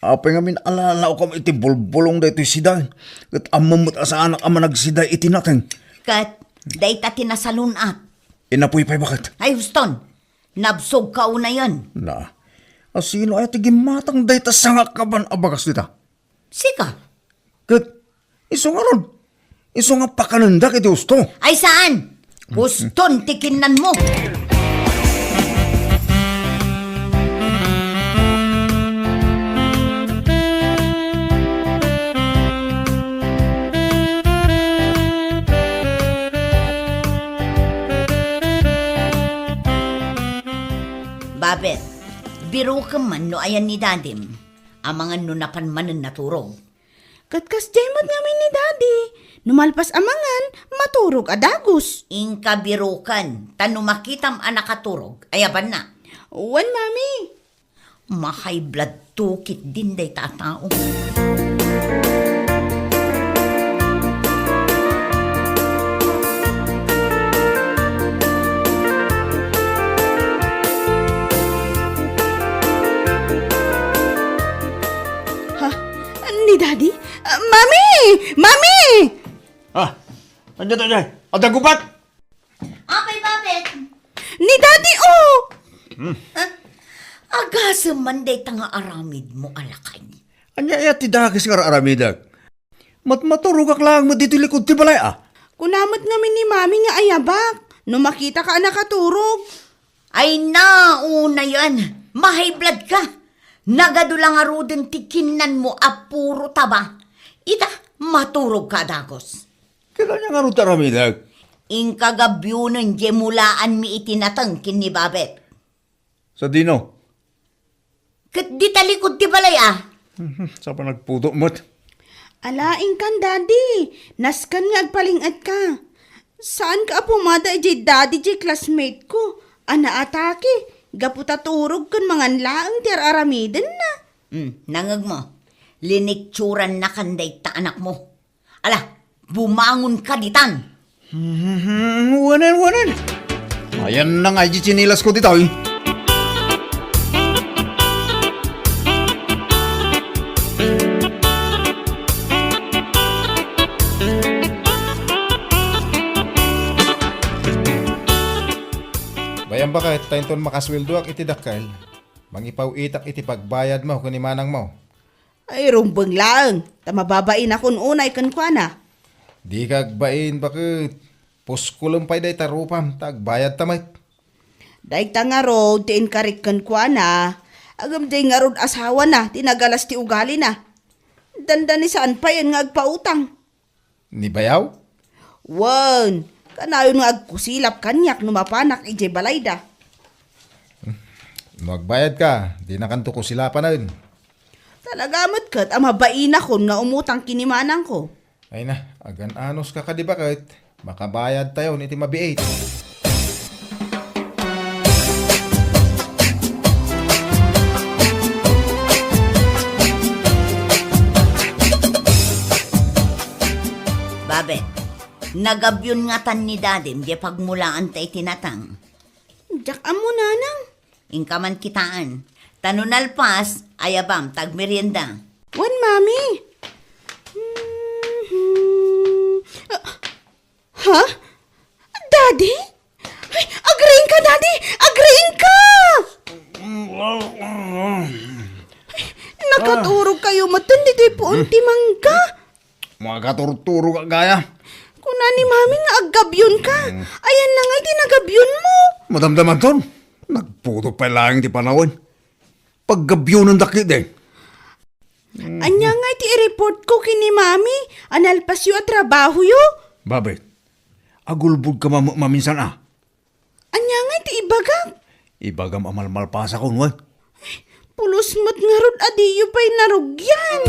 Apay ngamin a lalawkam iti bulbulong daytoy sidaen? Ket ammom met a saanak a managsida iti nateng. Ket dayta ti nasalun-at. Innapoy pay baket. Ay, huston. Nabsogka unayen. Na, a sino aya ti gimmatang dayta sangakaban a bagas dita? Sika. Ket isu ngarud, isu nga pakanendak iti husto. Ay saan? Huston ti kinnanmo. Babet, birokem man no ayan ni dadim. Amangan no napan manen naturog. Ket kasdiay met ngamin ni Daddy. No malpas a mangan, maturog a dagus. Inka biroken, ta no makitam a nakaturog, ayabanna. Wen, Mami. Ma-high blood to ketdin dayta a tao. Ha? Ni Daddy? Ah, Mami! Mami! Ah, ania dayta? Adda gubat? Apay, Babet? Ni Daddy, oh! Hmm. Ah, agasem man dayta nga aramidmo a lakay. Ania aya ti dakes nga ar-aramidek? Mat-, maturogak laeng met ditoy likud ti balay, ah. Kuna met ngamin ni Mami nga ayabak, no makitaka a nakaturog. Ay na, unayen, ma-high blood ka. Nagadu la ngaruden ti kinnanmo a puro taba. Ita, maturogka a dagus. Ket ania ngarud ti aramidek? Inka gabionen diay mulaanmi iti nateng ken ni Babet. Sadino? Ket dita likud ti balay, ah. Mhm, sa panagputo met. Ala, inkan, Daddy. Nasken nga agpaling-etka. Saanka a pumada idiay Daddy diay classmate ko a naatake gapu ta turog ken mangan laeng ti ar-aramidenna. Hmm, nangngegmo. Linikturannakan dayta anakmo. Ala, bumangonka ditan. Hmm, wanen, wanen. Ayanna nga idiay tsinilasko ditoy. Bayam baket, ta inton makasueldoak iti dakkel, mangipaw-itak iti pagbayadmo ken ni manangmo. Ay, rumbeng laeng, ta mababainakon unay kenkuana. Dika agbain, baket. Puskolem pay dayta rupam, ta agbayadta met. Dayta ngarud ti inkarik kenkuana, ngem diay ngarud asawana ti nagalas ti ugalina. Dandani saan payen nga agpautang. Ni bayaw? Wen, kanayon nga agkusilap kaniak no mapanak idiay balayda. No agbayadka, dinakanto kusilapanen. Talaga met ket a mabainakon nga umutang ken ni manangko. Ay na, agan-anoska kadi baket, makabayadtayon iti mabiit. Babet, nagabion ngatan ni dadim diay pagmulaanta iti natang. Diak ammo, nanang. Inka man kitaen. Ta no nalpas, ayabam, ta agmerienda. Wen, mami. Mhm. Ah, ha? Daddy? Ay, agriingka, Daddy! Agriingka! Ay, nakaturog kayo metten ditoy puon ti mangga. Makaturturog gaya. Kuna ni mami nga aggabion ka. Hmm. Ayan na nga iti nagabion mo. Madamdamanton, nagputo pay laeng ti panawen. Paggabionendak ketdi. Anya nga iti i-report ko ken ni mami a nalpasyo a trabahoyo? Babet, agulbodka mam-, maminsan a. Ania ngay ti ibagak? Ibagam a malmalpasakon, wen? Pulos met ngarud a diyo pay narugian.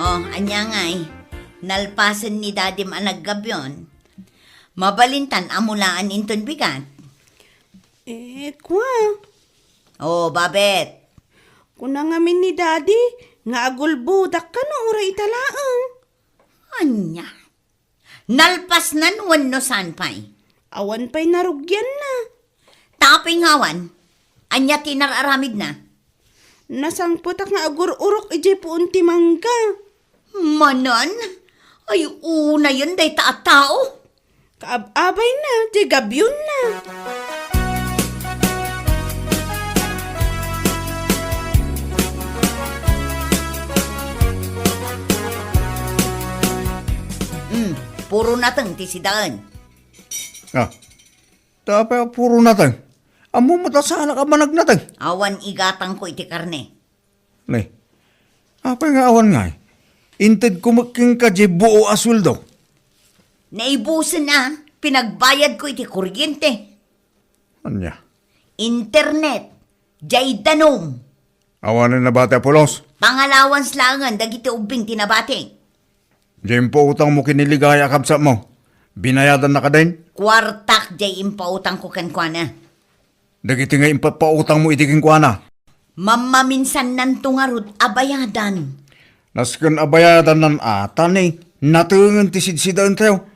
Oh, ania ngay? Nalpasen ni Dadim a naggabion. Mabalintan a mulaan inton bigat. Eh, kwa? Oh, babet. Kuna ngamin ni Daddy nga agulbodak kano uray ita laeng. Ania? Nalpasnan wenno saan pay? Awan pay narugianna. Tapay nga awan, ania ti nar-aramidna? Nasangpetak nga agur-urok idiay puon ti mangga. Manan? Ay, unayen dayta a tao. Kaab-abayna, ti gabionna. Hmm, puro nateng ti sidaen. Ah, tapay a puro nateng. Ammom met a saanak a managnateng. Awan igatangko iti karne. Ne, apay nga awan ngay? Intedko met kenka diay buo a sueldo. Naibusen a pinagbayadko iti kuryente. Ania? Internet, diay danum. Awanen nabati a pulos? Pangalawansa laengen dagiti ubbing ti nabati. Diay impautangmo ken ni Ligaya a kabsatmo, binayadanna kadin? Kuartak diay impautangko kenkuana. Dagiti nga impapautangmo iti kenkuana, mammaminsannanto ngarud a bayadan. Nasken a bayadannan a, ta ni, natengen ti sidsidaentayo.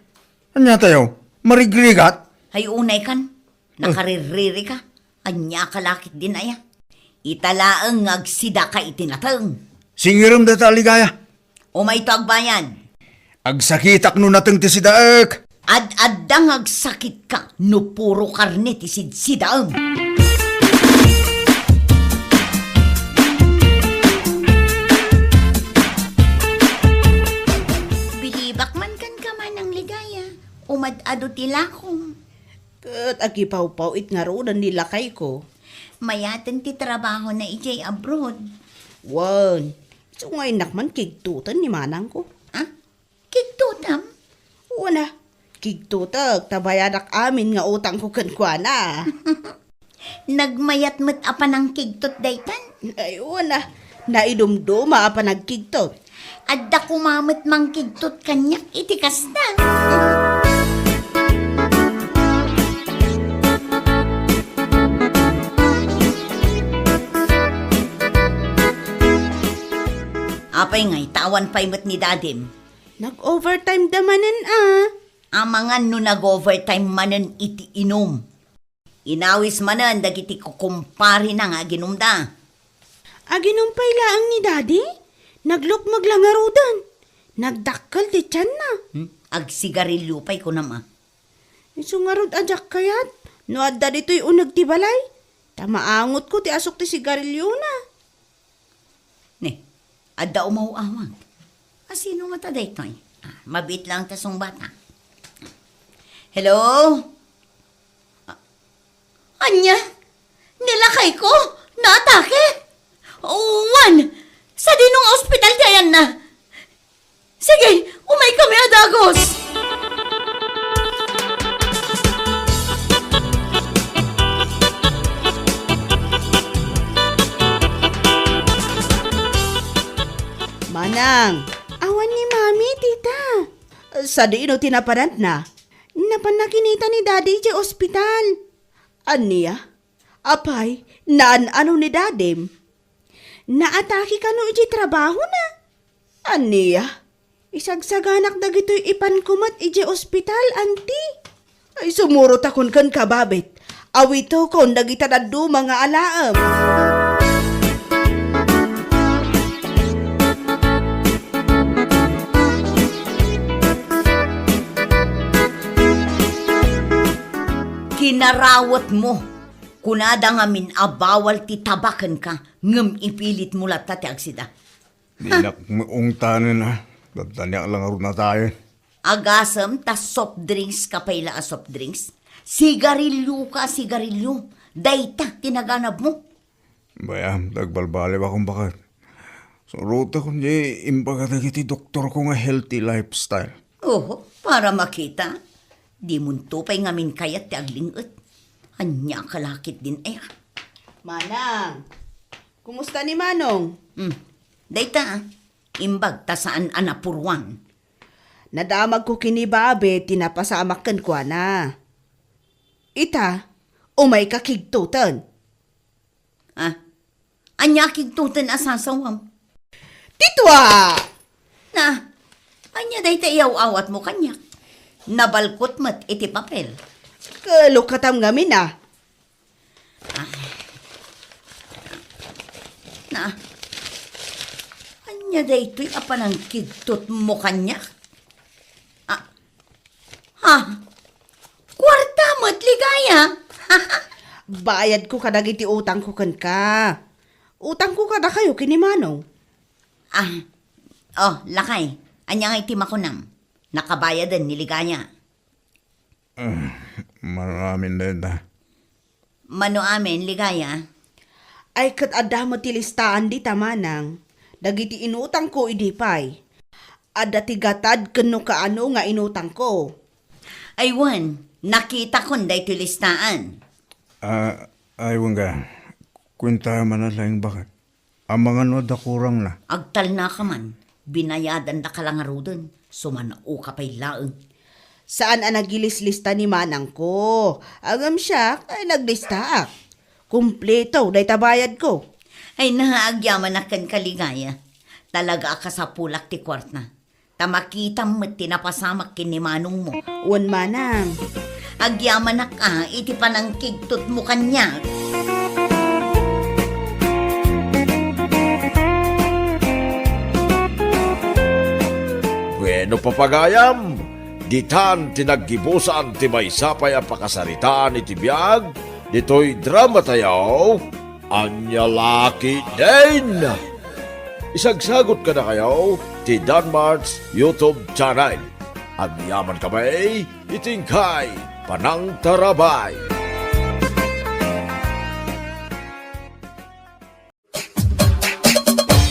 Ania tayo? Marigrigat? Ay, unay kan. Eh. Nakaririri ka. Ania ka lakit din aya? Ita laeng nga agsida ka iti nateng. Singiram dayta a Ligaya. Umayto agbayad. Agsakitak no nateng ti sidaek. Ad-adda nga agsakit ka no puro karne ti sidsidaem. Bilibak man kan ka, Manang Ligaya. Umad-ado ti lakom. Ket agipawpaw-it ngaruden ni lakayko. Mayaten ti trabahona idiay abroad. Wen, isu nga innak man kigtoten ni manangko. Ah? Kigtotem? Wen a, kigtotek ta bayadak amin nga utangko kenkuana. Nagmayat met a panangkigtot daytan? Ay, wen a, naidumduma a panagkigtot. Adda koma met mangkigtot kaniak iti kasta. Apay ngay ta awan pay met ni Dadim? Nag-overtime da manen a. Amangan no nag-overtime manen iti inum. Inawis manen dagiti kukumparena nga aginumda. Aginum pay laeng ni Daddy? Naglukmeg la ngaruden. Nagdakkel ti tianna. Hmm? Agsigarilio pay kunam a. Isu ngarud a diak kayat no adda ditoy uneg ti balay, ta maangotko ti asuk ti sigariliona. Ne, adda umaw-awag. A, sino ngata daytoy? Ah, mabiit lang ta sungbata. Hello? Ah, ania? Ni lakayko? Naatake? Wen, sadino nga ospital ti ayanna? Sige, umaykami a dagus! Manang, awan ni Mami, tita. Sadino ti napananna? Napanna kinita ni Daddy idiay ospital. Ania? Apay, naan-ano ni Dadim? Naatake kano idiay trabahona? Ania? Isagsaganak dagitoy ipanko met idiay ospital, anti. Ay, sumurotakon kenka, babit. Awitokon dagita dadduma nga alaem. Kinarawetmo. Kunada ngamin a bawal ti taba kenka, ngem ipilitmo latta ti agsida. Dinak maungtanen a. Dadaniak la ngarud natayen. Agasem ta soft drinks ka pay la a soft drinks? Sigarilio ka a sigarilio. Dayta ti naganabmo. Bay-am, ta agbalbaliwakon, baket. Surotekon diay imbaga dagiti doktorko nga healthy lifestyle. Oho, para makita. Dimonto pay ngamin kayat ti agling-et. Ania ka la ketdin aya? Manang, kumusta ni Manong? Hmm, dayta, ah. Imbag ta saan a napuruan. Nadamagko ken ni Babe ti napasamak kenkuana. Ita, umayka kigtoten. Ah, ania kigtoten a sasawam? Ti tua! Na, ania dayta iyaw-awatmo kaniak? Nabalkot met iti papel. Kalukatam ngamin, ah. Ah. Na, ania daytoy a panangkigtotmo kaniak? Ah, ha? Kuarta met, Ligaya? Bayadko kadagiti utangko kenka. Utangko kadakayo ken ni Manong. Ah, oh, lakay. Ania ngay ti makunam? Nakabayaden ni Ligaya. Ah, mano amin dayta. Mano amin, Ligaya? Ay, ket adda met ti listaan dita, Manang. Dagiti inutangko idi pay. Adda ti gatad ken no kaano nga inutangko. Ay wen, nakitakon daytoy listaan. Ah, ay wen ka. Kuenta man laeng, baket. Amangan no adda kurangna. Agtalnaka man, binayadandaka la ngaruden, sumano ka pay laeng. Saan a nagilislista ni manangko. Ngem siak, ay, naglistaak. Kumpleto dayta bayadko. Ay, na, agyamanak kenka, Ligaya. Talaga a kasapulak ti kuarta. Ta makitam met ti napasamak ken ni manongmo. Wen, manang. Agyamanak a iti panangkigtotmo kaniak. Bueno, papagayam, ditan ti naggibusan ti maysa pay a pakasaritaan iti biag ditoy dramatayo. Ania la ketdin? Isagsagut kadakayo ti Danmart's YouTube channel. Agyaman kami iti inkay panangtarabay.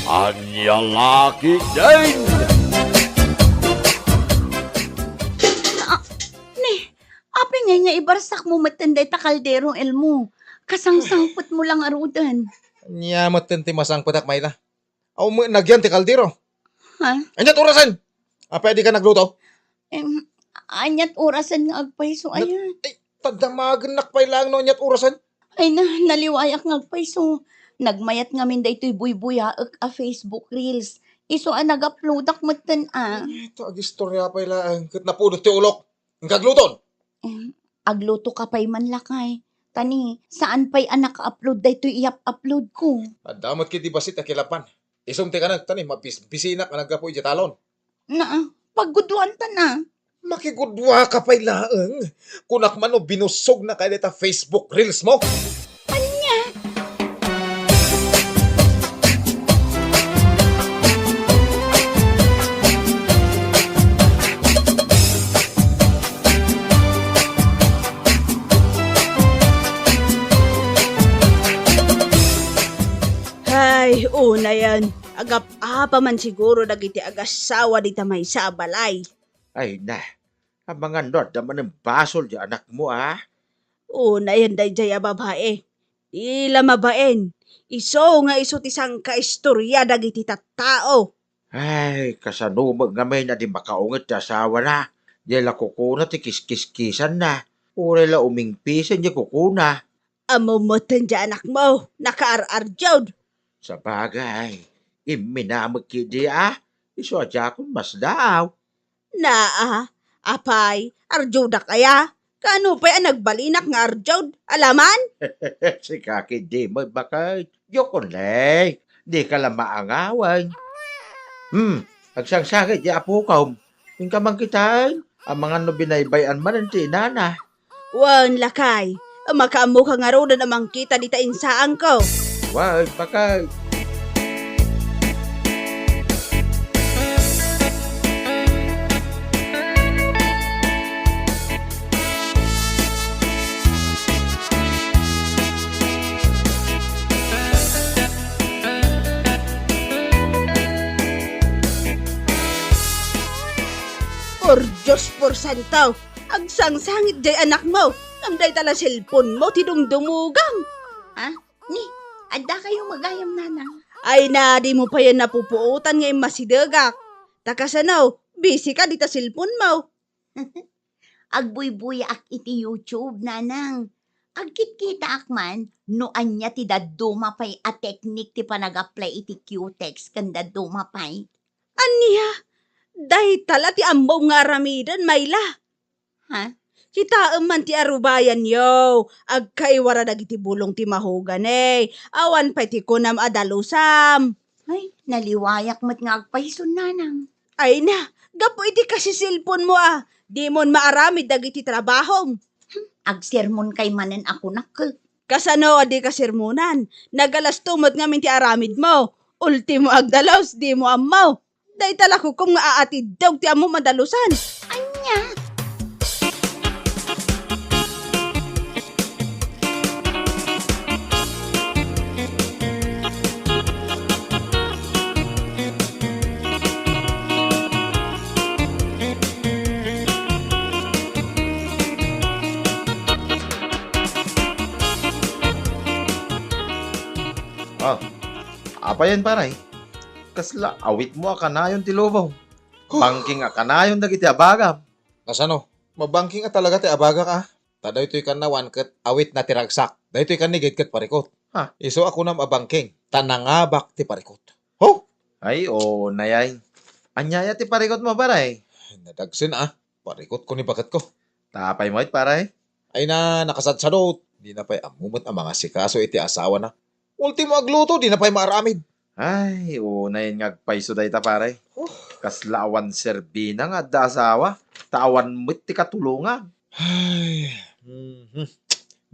Ania la ketdin? Ah, ne, apay ngay nga ibarsakmo metten dayta kaldero, Elmo? Kasangsangpetmo la ngaruden. Ania metten ti masangpetak, Mayla? Aw, met nagyan ti kaldero. Ha? Aniat orasen? Apay a dika nagluto? Em, aniat orasen nga agpayso, aya? Ay, ta damagennak pay laeng no aniat orasen. Ay na, naliwayak nga agpayso. Nagmayat ngamin daytoy buybuyaek a Facebook Reels. Isu a nag-uploadak metten a. Ay, ta agistoria pay laeng ket napudot ti ulok. Inka agluton? Em, agluto ka pay man, lakay. Ta ni, saan pay a naka-upload daytoy iyap-upload ko. Adda met ketdi bassit a kilapan. Isum ti kanek, ta ni, mabis-, bisinak a naggapu idiay talon. Naa, pagguduanta na. Makigudua ka pay laeng. Kunak man no binussog na kay dayta Facebook Reels mo. Ania? Hay, unayen, agap-apa man siguro dagiti agassawa dita maysa a balay. Ay na, amangan no adda manen basol ti anakmo, a? Unayen daydiay a babai. Di la mabain. Isu nga isu ti sangkaistoria dagiti tattao. Ay, kasano met ngamin a di makaunget ti asawana? Di la kukuna ti kiskiskisanna. Uray la umingpisen ti kukuna. Ammom metten ti anakmo, nakaar-ardiod. Sabagay, imminamek ketdi a, isu a diakon masdaaw. Naa, apay, ardiodak aya? Kaano pay a nagbalinak nga ardiod? Alaman? Sika ketdi met, baket. Diokon lay, dika la maangawan. Hmm, agsangsakit ti apokom. Inka man kitaen, amangan no binaybay-an manen ti inana. Wen, lakay, makaammoka ngaruden a mangkita dita insaanko. Wen, baket. Dios por santo, agsangsangit jay anakmo, ngem dayta la cellphone mo ti dumdumugang. Ha? Ni, adda kayo gayam, Nanang? Ay na, dimo payen napupuotan nga immasidegak. Ta kasano, busy ka dita cellphone mo. Agbuybuyaak iti YouTube, Nanang. Agkitkitaak man no ania ti dadduma pay a teknik ti panag-apply iti Q-text ken dadduma pay. Ania? Dayta la ti ammom nga aramiden, Myla. Ha? Kitaem man ti arubayanyo, agkaiwara dagiti bulong ti mahogani. Awan pay ti kunam a dalusam. Ay, naliwayak met nga agpayson, Nanang. Ay na, gapu iti kasi cellphone mo a, dimon maaramid dagiti trabahom. Hmm, agsermon kay manen a kunak. Kasano a di ka sermonan? Nagalasto met ngamin ti aramid mo. Ultimo agdalus, dimo ammo. Dayta la kukum nga aatiddog ti ammom a dalusan. Ania? Ah, apayen, pare? Kasla awitmo a kanayon ti lubong. Huh. Bangking a kanayon dagiti abagam. Kasano? Mabangking a talaga ti abagak a. Ta daytoy kannawan ket awitna ti ragsak. Daytoy kannigid ket parikut. Ha? Isu a kunam a bangking, ta nangabak ti parikut. Ho? Ay, o, nayay. Ania aya ti parikutmo, pare? Nadagsen a. Parikutko ni baketko. Ta apay met, pare? Ay na, nakasadsadot. Dina pay ammo met a mangasikaso iti asawana. Ultimo agluto, dina pay maaramid. Ay, unay nga agpayso dayta, pare. Huh. Kasla awan serbina nga adda asawa, ta awan met ti katulongan. Ay, mhm.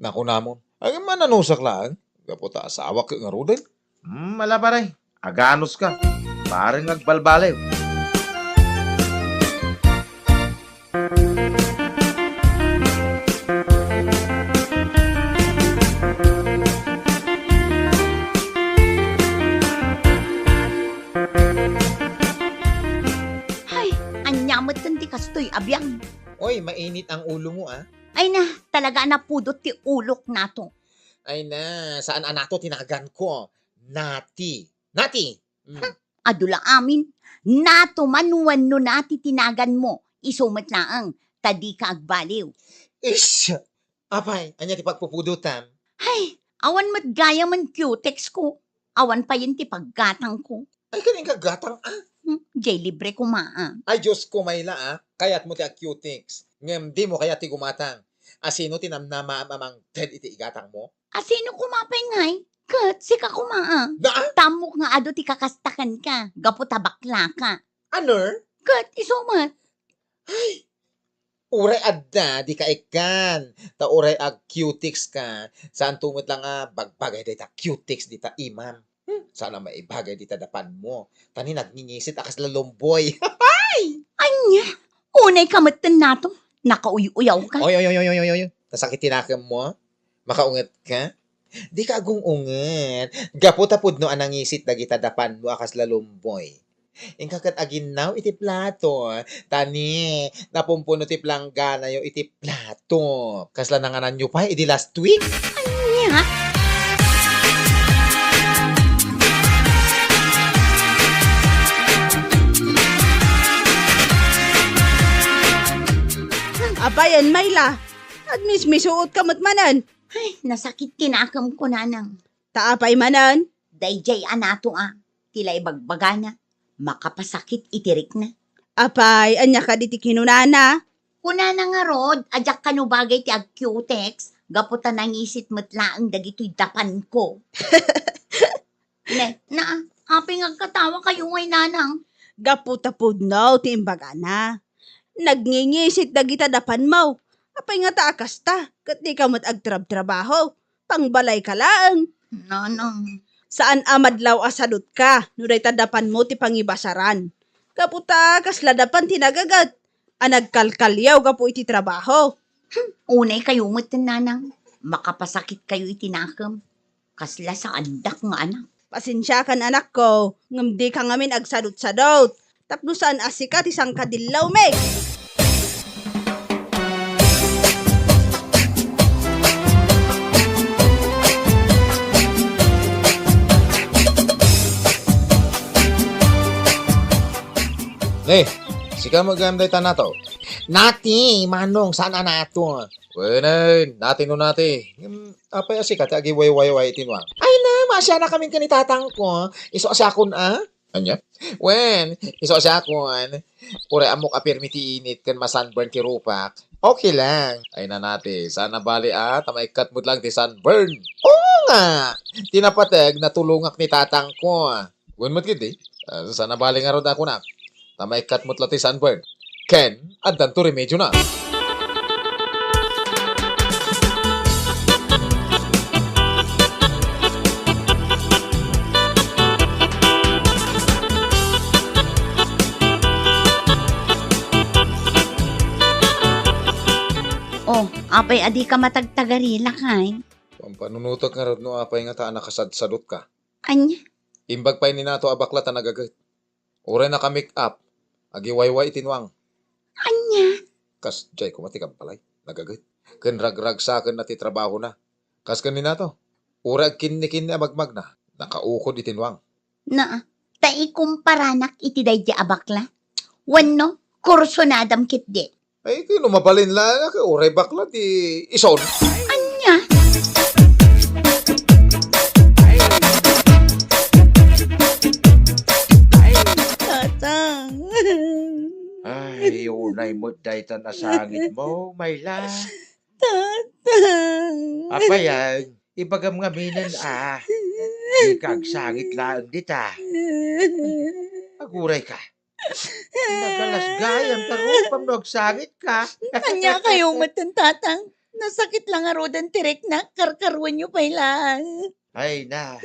Nakunamon. Ay, mananusak laeng. Gapu ta asawak ket ngaruden. Hmm, ala, pare. Aganos ka. Pare nga agbalbaliw. Hay, ania metten ti kastoy a biag? Oy, mainit ang ulo mo, ah. Ay na, talaga a napudot ti ulok nato. Ay na, saan a nato ti naganko? Nati. Nati! Mm. Hmm, adu la amin. Nato man wenno Nati ti naganmo, isu met laeng, ta dika agbaliw. Ish! Apay, ania ti pagpupudotam? Hay, awan met gayamen Q-text ko. Awan payen ti paggatangko. Ay, ken inka gatang, ah? Hmm, jay libre koma, ah. Ay, Diyos ko, Mayla, ah. Kayatmo ti ag-Q-text. Ngem dimo kayat ti gumatang. Asino ti namnamaam a mangted iti igatangmo? Asino koma pay ngay? Ket sika koma, ah. Daan? Tammok nga adu ti kakasta kenka, gapu ta bakla ka. Aner? Ket isu met. Ay! Uray adda, dika ikkan. Ta uray ag-Q-text ka. Saanto met la nga bagbagay dayta Q-text dita imam. Hmm, saan a maibagay dita dapanmo. Ta ni nagngingisit a kasla lumboy. Ania? Unay ka metten nato. Nakauy-uyaw ka. Oy, oy, oy, oy, oy, oy. Nasakit ti nakemmo? Makaunget ka? Dika agung-unget. Gapu ta pudno a nangisit dagita dapanmo a kasla lumboy. Inka ket aginnaw iti plato. Ta ni, napumpuno ti plangganayo iti plato. Kasla nangananyo pay idi last week? Ania? Abayen, Mayla, agmismisuot ka met manen. Ay, nasakit ti nakemko, Nanang. Ta apay manen? Dayjay a nato a, ti la ibagbagana, makapasakit iti rikna. Apay, ania kadi ti kinunana? Kunana ngarud a diak kano bagay ti ag-Q-text, gapu ta nangisit met laeng dagitoy dapanko. Ne, na, apay nga agkatawa kayo ngay, Nanang? Gapu ta pudno ti imbagana. Nagngingisit dagita dapanmo. Apay nga ta a kasta, ket dika met agtrabtrabaho. Pangbalay ka laeng. Nanang. Saan a madlaw a sadutka no dayta dapanmo ti pangibasaran. Gapu ta kasla dapan ti nagaget a nagkalkaliaw gapu iti trabaho. Hmm, unay kayo met, Nanang. Makapasakit kayo iti nakem. Kasla saandak nga anak. Pasensiakan, anakko, ngem dika ngamin agsadutsadut. Tapno saan a sika ti sangkadillawmi. Gam-, gam dayta nato. Nati, Manong, saan a nato? Wenen, nati no nati. Hmm, apay a sika ti agiwaywayway iti nuang? Ay na, maasianakamin ken ni tatangko. Isu a siakon a? Ania? Wen, isu a siakon. Uray ammok a pirmi ti init ken masunburn ti rupak. Okay lang. Ay na nati, saan a bali a, ta maikkat met lang ti sunburn. Oo nga! Ti napateg, natulongak ni tatangko. Wen met ketdi, ah, saan a bali ngarud a kunak. Ta maikkat met la ti sunburn. Ken, addanto remedyona. Oh, apay a dika matagtagari, lakay? Pampanunotek ngarud no apay ngata a nakasadsadutka. Ania? Imbag pay ni nato a bakla ta nagaget. Uray naka-make up, agiwayway iti nuang. Ania? Kasdiay koma ti kabbalay, nagaget. Ken ragragsakenna ti trabahona. Kas ken ni nato, uray agkinnikinni a magmagna, nakaukod iti nuang. Naa, ta ikumparanak iti daydi a bakla? Wenno, kursunadam ketdi? Ay, kano mabalin laeng a ket uray bakla ti ison. Ania? Tatang. Ay, unay met dayta nasangitmo, Myla. Tatang. Apay a, ibagam ngaminen a, dika agsangit laeng dita. Agurayka. Nagalasgayam ta rupam no agsangitka. Ania kayo met, tatang? Nasakit la ngaruden ti riknak, karkaruenyo pay laeng. Ay na.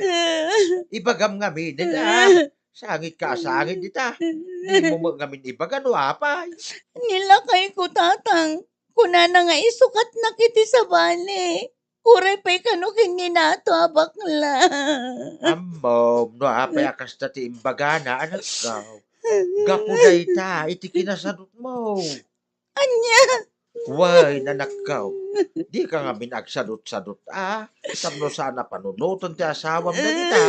Ibagam ngaminen a, sangitka a sangit dita. Dimo met ngamin ibaga no apay. Ni lakayko, tatang. Kunana nga isukatnak iti sabali. Uray pay kano ken ni nato a bakla. Ammom no apay a kasta ti imbagana, anakko. Gapu dayta iti kinasadutmo. Ania? Wen, anakko. Dika ngamin agsadutsadut a, tapno saan a panunoten ti asawam dagita.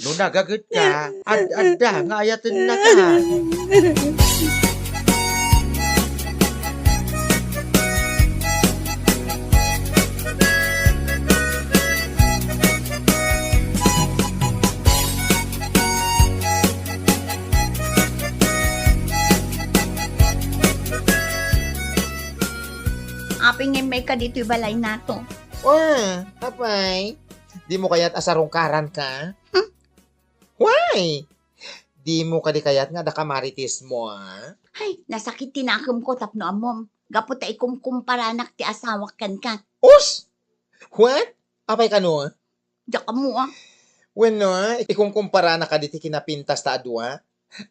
No nagagetka, ad-adda nga ayatennaka. Apay nga immayka ditoy balaynato? Wa, apay, dimo kayat a sarungkaranka? Hmm? Why? Dimo kadi kayat nga adda kamaritismo, a? Ay, nasakit ti nakemko tapno ammom. Gapu ta ikumkumparanak ti asawak kenka. Us! What? Apay kano? Diak ammo, a. Wenno, ikumkumparanaka diti kinapintas ta a dua?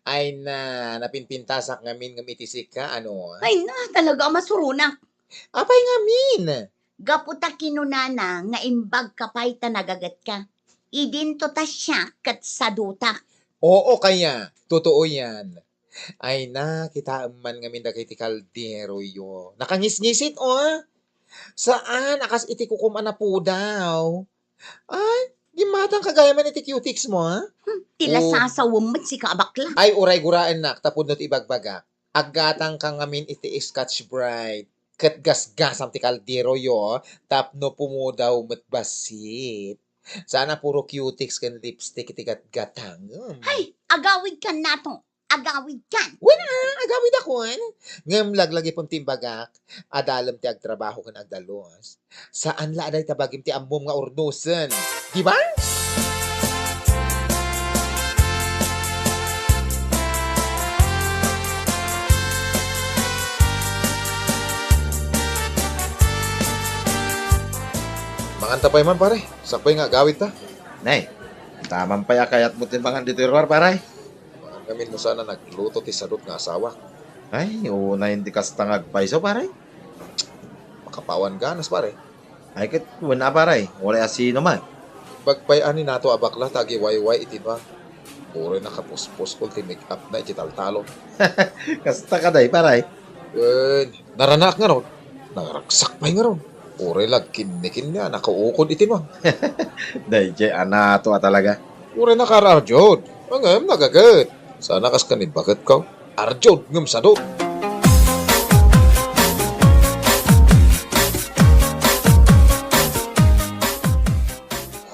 Ay na, napinpintasak ngamin ngem iti sika, ano? Ay na, talaga a masuronak. Apay ngamin? Gapu ta kinunana nga imbagka pay ta nagagetka. Idinto ta siak ket sadutak. Oo, kaya. Totoo yan. Ay na, kitaem man ngamin dagiti kalderoyo. Nakangisngisit, o. Saan a kas iti kukom a napudaw. Ay, gimmatangka gayam man iti cutex mo, a? Hmm, ti lasasawem met sika a bakla. Ay, uray guraennak, ta pudno ti ibagbagak. Aggatangka ngamin iti Scotch Brite. Ket gasgasam ti kalderoyo, tapno pumudaw met bassit. Saan a puro cutex ken lipstick iti gatgatangem. Hay, agawidkan nato. Agawidkan. Wen a, agawidakon. Ngem laglagipem ti imbagak, adalem ti agtrabaho ken agdalus. Saan la a dayta bagim ti ammom nga urnosen. Di ba? Manganta pay man, pare. Sakbay nga agawidta. Nay, taman pay a kayatmo ti mangan ditoy ruar, pare. Mangan ngamin no saan a nagluto ti sadut nga asawak. Ay, unay ti kasta nga agpayso, pare. Makapawan ganas, pare. Ay, ket wen a, pare, uray a sino man. Bagpay a ni nato a bakla ta agiwayway iti nuang. Uray nakapuspos ti make-up na iti taltalon. Kasta kadi, pare. Wen, naranaak ngarud. Naragsak pay ngarud. Uray la agkinnikinni a nakaukod iti nuang. Daydiay a nato a talaga. Uray nakaararjud. Ngem nagaget. Saan a kas ken ni baketko. Arjud ngem sadot.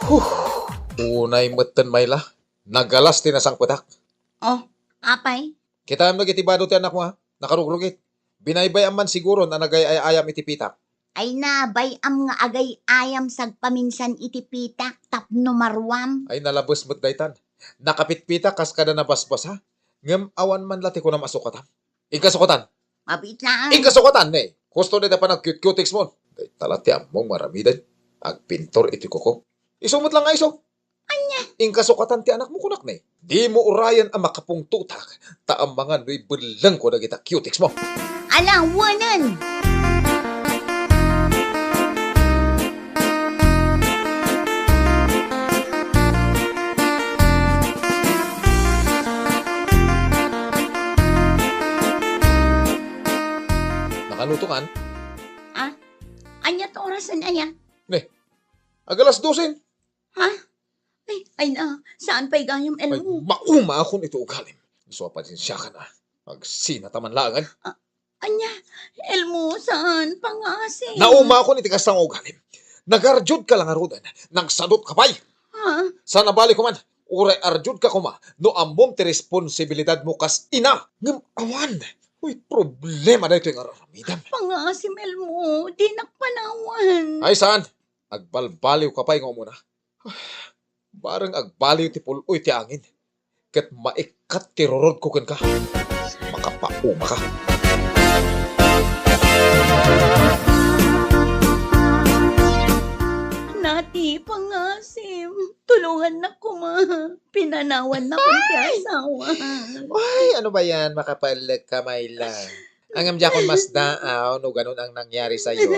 Huh! Unay metten, Mayla. Nagalas ti nasangpetak. Oh, apay? Kitaem dagiti bado ti anakmo, ha? Nakarugrugit. Binaybay-am man siguron a nagay-ay-ayam iti pitak. Ay na, bay-am nga agay-ayam sagpaminsan iti pitak tapno maruam. Ay, nalabes met daytan. Nakapitpitak kas kada nabasbasa. Ngem awan man la ti kunam a sukatam. Inka sukatan. Mabiit laeng. Inka sukatan, ne. Husto dayta panagcute-cutex mo. Dayta la ti ammom nga aramiden. Agpintor iti kuko. Isu met la nga isu. Ania? Inka sukatan ti anakmo, kunak ne. Dimo urayen a makapungtotak, ta amangan no ibellengko dagita cutex mo. Ala, wenen! Nakaluto kan? Ah? Ania ti orasen aya? Ne, agalas dosen. Ha? Ay, ay na, saan pay gayam, Elmo? Ay, maumakon iti ugalim. Isu a pasensiakan, a. Agsina ta man laengen. Ah, ania, Elmo, saan? Pangngaasim. Naumakon iti kasta nga ugalim. Nagarjudka la ngaruden. Nagsadotka pay. Ha? Saan a bali koma, uray arjudka koma no ammom ti responsibilidadmo kas ina. Ngem awan. Uy, problema daytoy nga aramidem. Pangngaasim, Elmo, dinak panawan. Ay, saan? Agbalbaliwka pay nga umuna. Bareng agbaliw ti pul-oy ti angin, ket maikkat ti rurodko kenka. Makapaumaka. Nati, pangngaasim, tulongannak koma. Pinanawannakon ti asawa. Ay, ano ba yan? Makapaellek ka, Mayla. Ngem diakon masdaaw no ganun ang nangyari sa'yo.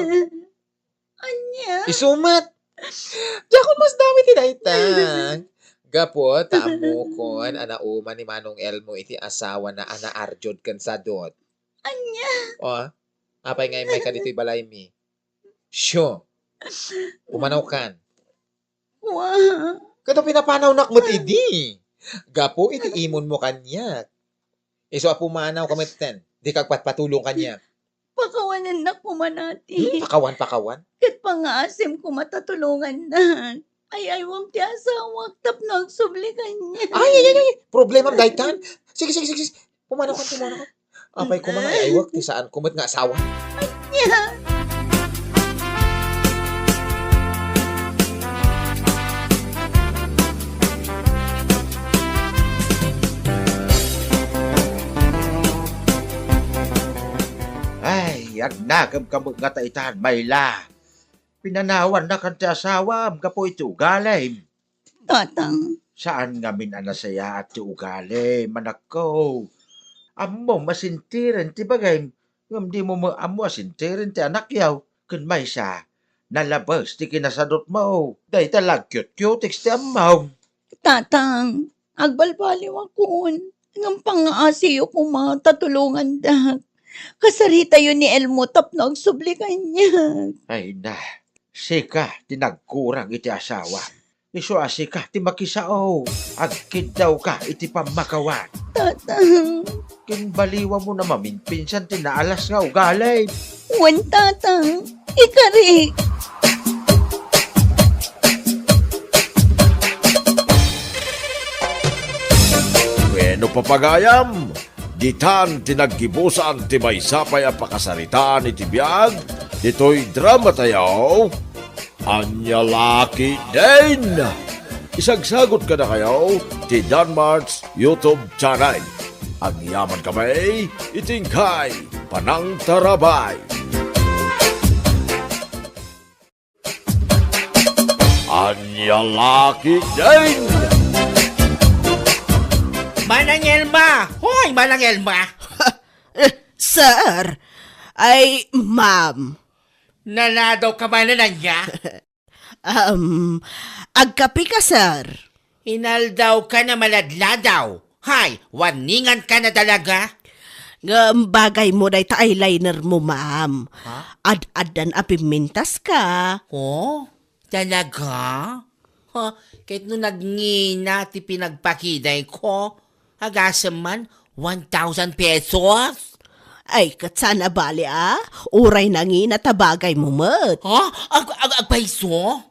Ania? Isu met. Diakon masdaaw iti dayta. Gapu ta ammokon a nauma ni Manong Elmo iti asawana a naarjud ken sadot. Ania? O, apay nga immayka ditoy balaymi? Sure. Pumanawkan. Wa. Kada pinapanawnak met idi. Gapu iti imunmo kaniak. Isu a pumanawka metten. Dika agpatpatulong kaniak. Pakawanennak koma nati. Hmm, pakawan, pakawan. Ket pangngaasim koma ta tulongannak. Ay-aywam ti asawak tapno agsubli kaniak. Ay, ay, ay, ay. Problemam daytan. Sige, sige, sige, sige. Pumanawkan, pumanawkan. Apay koma nga ay-aywak ti saanko met nga asawa. Ania? Ay, agnakemka met ngata itan, Mayla. Pinanawannakan ti asawam gapu iti ugalim. Tatang. Saan ngamin a nasayaat ti ugalim, anakko. Ammom a sentiren ti bagim, ngem dimo met ammo a sentiren ti anakyo. Ken maysa, nalabes ti kinasadutmo. Dayta la agcute-cutex ti ammom. Tatang, agbalbaliwakon, ngem pangngaasiyo koma ta tulongandak. Kasaritayo ni Elmo tapno agsubli kaniak. Ay na, sika ti nagkurang iti asawa. Isu a sika ti makisao. Agkiddawka iti pammakawan. Tatang. Ken baliwamon a maminpinsan ti naalas nga ugalim. Wen, Tatang. Ikarik. Wenno, papagayam, ditan ti naggibusan ti maysa pay a pakasaritaan iti biag ditoy dramatayo, Ania La Ketdin. Isagsagut kadakayo ti Danmart's YouTube channel. Agyamankami iti inkay panangtarabay. Ania La Ketdin! Manang Elma! Hoy, Manang Elma! Eh, sir! Ay, ma'am. Naladaw ka manen ania? Um, agkape ka, sir. Inaldaw ka na maladladaw. Hay, warningan ka na talaga. Ngem bagay mo dayta eyeliner mo, ma'am. Ha? Ad-addan a pimmintas ka. Oh, talaga? Ha, ket no nagngina ti pinagpakiday ko, agasem man, One thousand pesos? Ay, ket saan a bali, a? Uray nangina ta bagaymo met. Ha? Ag-, ag-, agpayso?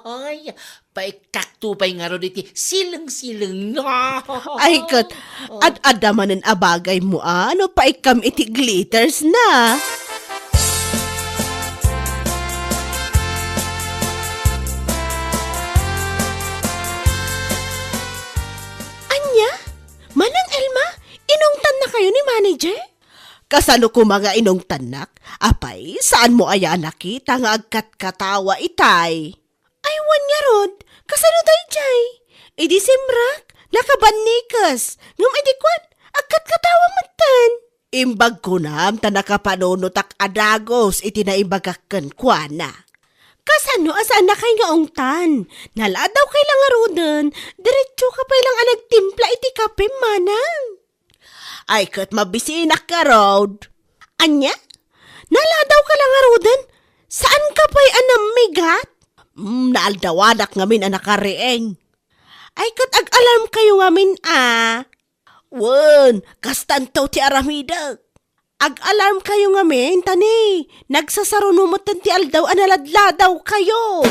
Ay, paikkakto pay ngarud iti sileng-sileng na. Ay, ket, ad-adda manen a bagaymo, a? No paikkam iti glitters na? Ania? Manang Elma, inungtannakayo ni manager? Kasano koma nga inungtannak? Apay, saanmo aya a nakita nga agkatkatawa itay? Ay, wen ngarud, kasano daydiay? Idi simrak, nakabannikes, ngem idi kuan, agkatkatawa metten. Imbag kunam ta nakapanunotak a dagus iti naibagak kenkuana. Kasano a saannakay nga ungtan? Naladawkay la ngaruden, diretsoka pay lang a nagtimpla iti kape, manang. Ay, ket mabisinak ngarud. Ania? Naladawka la ngaruden? Saanka pay a nammigat? Mm, naaldawanak ngamin a nakariing. Ay, ket ag-alarmkayo ngamin, a. Wen, kastanto ti aramidek. Ag-alarmkayo ngamin, ta ni, nagsasaruno metten ti aldaw a naladladawkayo.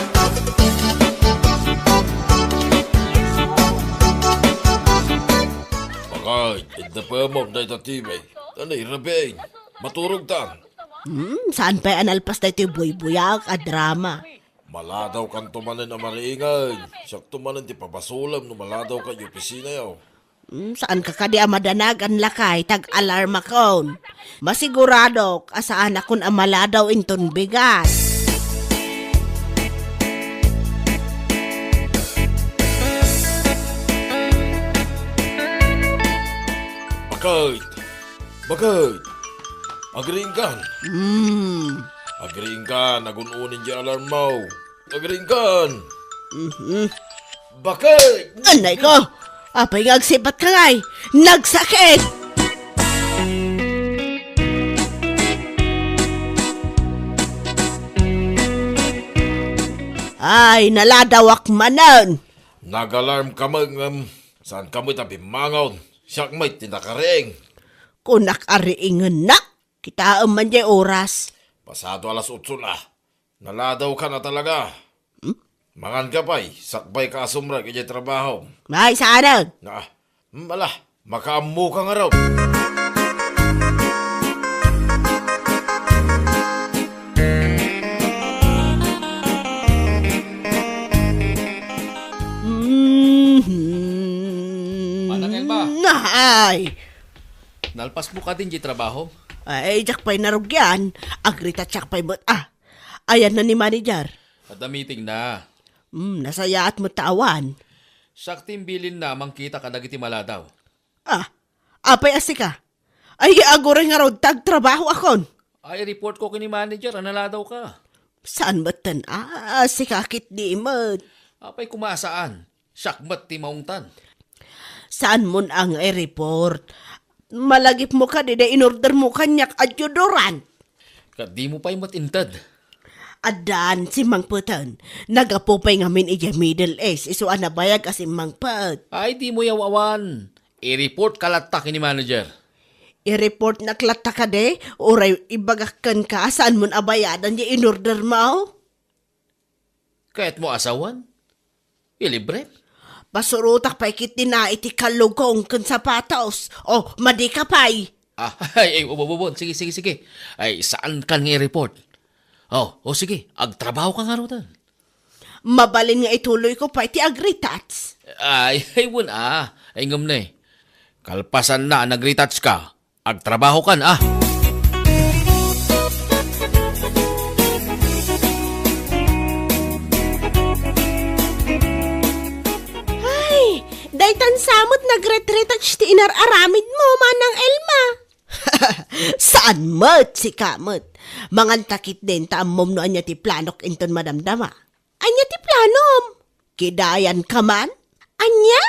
Bakay, iddepemon dayta T V. Ano, irabing? Maturogtan. Hmm, saan pay a nalpas daytoy buybuyak a drama? Maladawkanto manen a mariingen. Siakto manen ti pabasolem no maladawka iti opisinayo. Mm, saanka kadi a madanagan lakay, tag-alarmakon. Masiguradok a saanakon a maladaw inton bigat. Bakit? Bakit? Agriingkan? Mm. Agriingkan, agun-unin di alarm mo. Agriingkan. Mhm. Bakit? Anay ko! Apay nga agsibat ka ngay? Nagsakit! Ay, naladawak manen! Nag-alarm kami ngem saan kami ta bimmangon. Siak met ti nakariing. Kunak a riingennak. Kitaem man jay oras. Pasado alas otso la. Naladawka na talaga. Hmm? Manganka pay, sakbayka a sumrek idiay trabaho. Ay, saanen? Na, hmm, ala, makaammoka ngarud. Mhm. Manang Elma. Ay. Nalpasmo kadi diay trabaho? Ay, diak pay narugian. Agritatsak pay met, a. Ayanna ni manager. Adda meeting na. Hmm, nasayaat met ta awan. Siak ti imbilinna a mangkita kadagiti maladaw. A, apay a sika? Ay, aguray ngarud ta agtrabahoakon. Ay, report ko ken ni manager a naladawka. Saan metten a? Sika ketdi met. Apay koma a saan? Siak met ti maungtan. Saanmon a nga i-report. Malagipmo kadi dayta inordermo kaniak a deodorant. Ket dimo pay met inted. Addan, simmangpeten. Naggapu pay ngamin idiay Middle East, isu a nabayag a simmangpet. Ay, dimo yaw-awan. I-reportka latta ken ni manager. I-reportnak latta kadi, uray ibagak kenka a saanmon a bayadan diay inordermo? Kayatmo a sawen? Ilibrem? Pasurotak pay ketdin iti kallugong ken sapatos. O, madika pay. A, ay, ay, ubububon. Sige, sige, sige. Ay, saankan nga i-report? O, o, sige. Agtrabahoka ngaruden. Mabalin nga ituloyko pay ti agretouch. Ay, ay, wen a. Ay, ngem ne. Kalpasanna a nagretouchka, agtrabahokan a. Ay, daytan sa met nagretretouch ti inar-aramidmo, Manang Elma. Saan met, sika met. Manganta ketdin ta ammom no ania ti planok inton madamdama. Ania ti planom? Kidayanka man? Ania?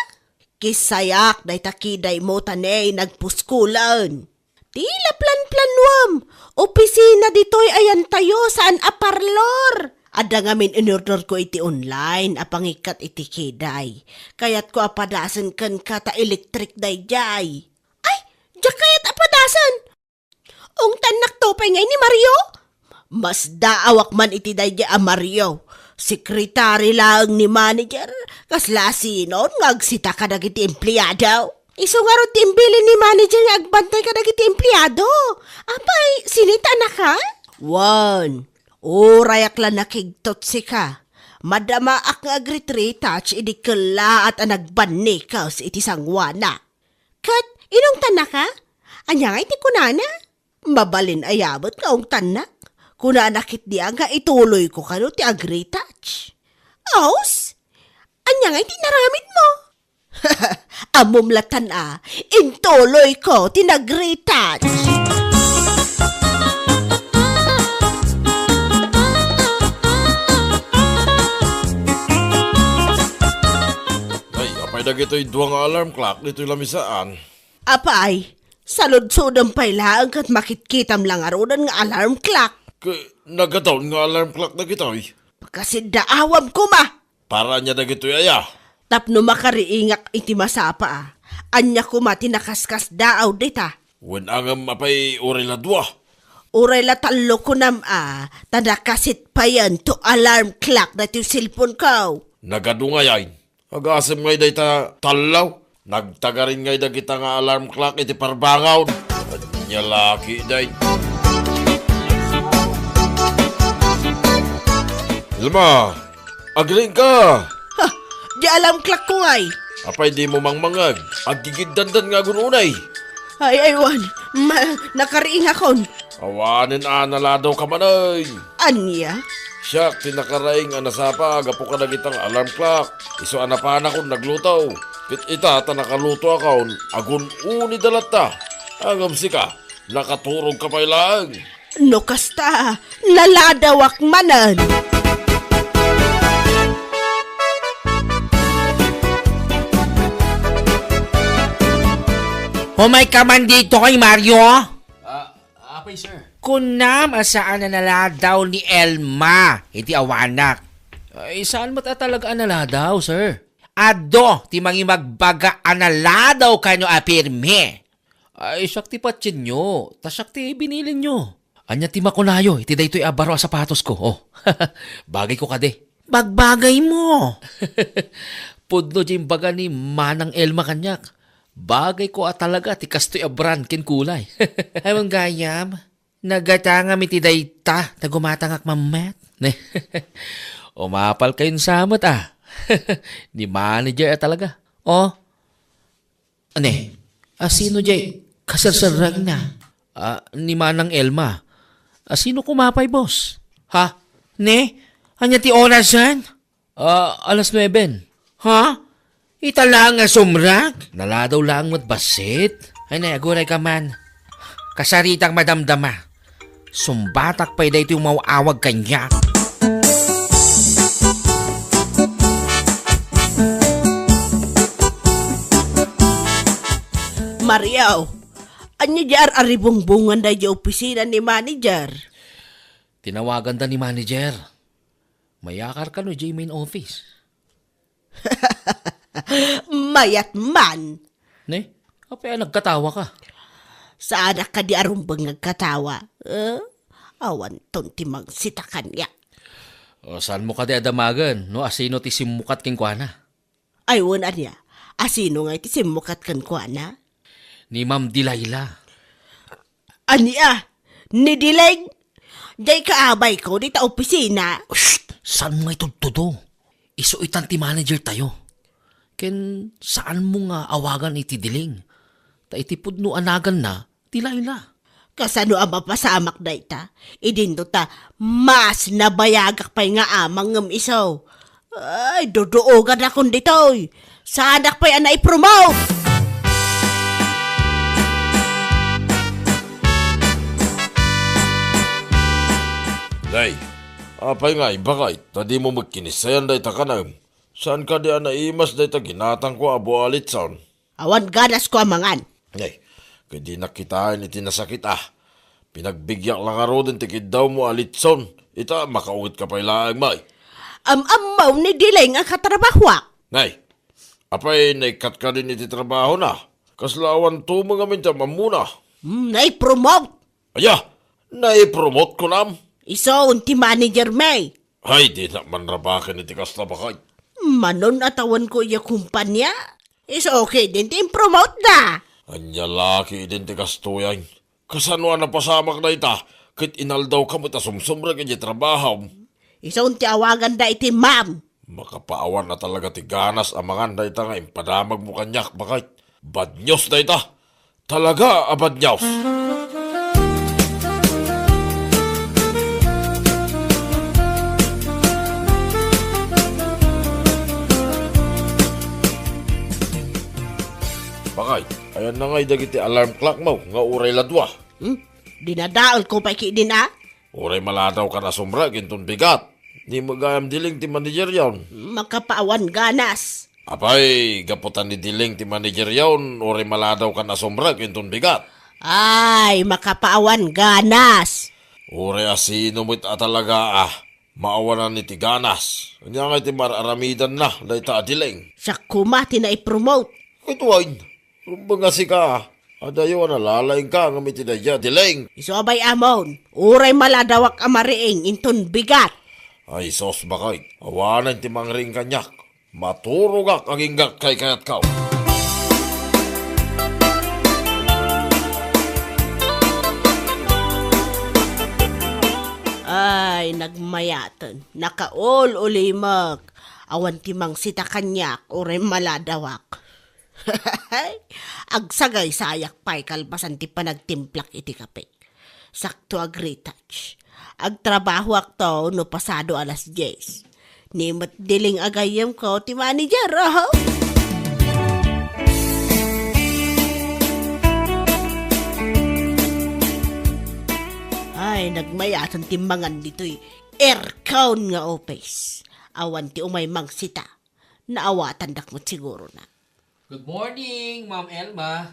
Kisayak dayta kidaymo ta ne nagpuskulen. Ti laplanplanuem, opisina ditoy ayantayo, saan a parlor. Adda ngamin inorderko iti online a pangikkat iti kiday. Kayatko a padasen kenka ta elektrik daydiay. Ay, Asan? Ungtannakto pay ngay ni Mario? Masdaawak man iti daydiay a Mario. Sekretary laeng ni manager. Kasla sinon nga agsita kadagiti empleado? Isu ngarud ti imbilin ni manager nga agbantay kadagiti empleado. Apay, sinita naka? Wen, urayak la nakigtot sika. Madamaak nga agretretouch idi kellaat a nagbannikes iti sangoana. Ket inungtannaka? Ania ngay ti kunana? Mabalin aya met nga ungtannak? Kunana ketdi a nga ituloyko kano ti agretouch. Aus? Ania ngay ti inaramidmo? Ammom latan a, intuloyko ti nagretouch. Ay, apay dagitoy dua nga alarm clock ditoy lamisaan? Apay, saludsodem pay laeng ket makitkitam la ngaruden nga alarm clock. Ket nagadawn nga alarm clock dagitoy? Kasiddaawam koma. Para ania dagitoy aya? Tapno makariingak iti masapa a. Ania koma ti nakaskasdaaw dita? Wen a ngem apay uray la dua? Uray la tallo kunam a, ta nakaset payen to alarm clock daytoy cellphone ko. Nagadu ngay ay. Agasem ngay dayta tallo. Nagtagarin ngay dagita nga alarm clock iti parbangon. Ania la ketdi? Elma, agriingka! Ha, di alarm clock ko ngay. Apay dimo mangmangeg? Aggigiddandan nga agun unay. Ay, ay, wen. Ma-, nakariingakon. Awanen a naladawka manen. Ania? Siak ti nakaraing a nasapa gapu kadagita nga alarm clock. Isu a napanakon nagluto. Ket ita ta nakalutoakon, agun-unida latta. Ngem sika, nakaturogka pay laeng. No kasta, naladawak manen. Umayka man ditoy, Mario. Ah, apay, sir. Kunam a saan a naladaw ni Elma iti awanak. Ay, saan met a talaga a naladaw, sir? Adu ti mangimagbaga a naladaw kano a pirmi. Ay, siak ti patienyo, ta siak ti binilinyo. Ania ti makunayo iti daytoy a baro a sapatosko? Oh, bagayko kadi. Bagbagaymo. Pudno diay imbaga ni Manang Elma kaniak. Bagayko a talaga ti kastoy a brand ken kulay. Awan gayam, nagatangam iti dayta ta gumatangak man met. Umapalkayon sa met a. Ni manager a talaga. Oh. Ania, asino diay kaserserrengna? Ah, ni Manang Elma. Asino koma pay, boss? Ha? Ne? Ania ti orasen? Ah, alas nueben. Ha? Ita laeng a sumrek? Naladaw laeng met bassit. Ay, ne, agurayka man. Kasaritak madamdama. Sumbatak pay daytoy umaw-awag kaniak. Mario, ania diay ar-aribungbongan daydiay opisina ni manager? Tinawaganda ni manager. Mayakar kano idiay main office. Mayat man. Ne? Apay a nagkatawaka? Saanak kadi a rumbeng nga agkatawa. Eh? Awanton ti mangsita kaniak. O, saanmo kadi a damagen no asino ti simmukat kenkuana? Ay, wen ania? Asino ngay ti simmukat kenkuana? Ni Ma'am Delilah. Ania? Ni Dileng? Diay kaabayko dita opisina. Shh! Saanmo nga itudtudo? Isu itan ti manager tayo. Ken saanmo nga awagan iti Dileng? Ta iti pudno a naganna, Delilah. Kasano a mapasamak dayta? Idinto ta mas nabayagak pay nga amang ngem isu. Ay, duduoganakon ditoy. Saanak pay a naipromote. Nay, apay nga imbakay, ta dimo met kinissayan dayta kanam? Saan kadi a naimas dayta ginatangko a bualitson? Awan ganasko a mangan. Ay, ket dinak kitaen iti nasakit a. Pinagbigiak la ngaruden ti kiddawmo a litson. Ita, makaungetka pay laeng, may. Am-ammo ni Dileng a katrabahoak. Nay, apay naikkat kadin iti trabahona? Kasla awan tumeng amin ti am-ammona. Hmm, nai-promote. Aya, nai-promote kunam? Isun ti manager mi. Ay, dinak manrabaken iti kasta, baket. Manon a tawenko iya kumpanya. Isu ketdin ti impromote da. Ania la ketdin ti kastoy. Kasano a napasamak dayta, ket inaldawka met a sumsumrek iti trabahom? Isun ti awaganda iti ma'am. Makapaawan a talaga ti ganas a mangan dayta nga impadamagmo kaniak, baket. Bad news dayta. Talaga a bad news. Baket, ayanna ngay dagiti alarm clock mo nga uray la dua? Hmm? Dinadaelko pay ketdin a? Uray maladawkan a sumrek inton bigat. Ni met gayam Diling ti manageryon. Makapaawan ganas. Apay, gapu ta ni Diling ti manageryon, uray maladawkan a sumrek inton bigat. Ay, makapaawan ganas. Uray a sino met a talaga a maawanan iti ganas. Ania ngay ti mar-aramidanna dayta a Diling? Siak koma ti nai-promote. Ket wen, rumbeng a sika, adayo a nalalaingka ngem iti daydiay a Diling. Isu a bay-amon, uray maladawak a mariing inton bigat. Ay sus, baket, awanen ti mangriing kaniak. Maturogak agingga kaykayatko. Ay, nagmayaten, nakaul-ulimek. Awan ti mangsita kaniak, uray maladawak. Agsagaysayak pay kalpasan ti panagtimplak iti kape. Sakto a retouch. Agtrabahoakto no pasado alas dies. Ni met Diling a gayyemko ti manager, oho. Ay, nagmayaten ti mangan ditoy aircon nga office. Awan ti umay mangsita. Naawatandak met siguro na. Good morning, Ma'am Elma.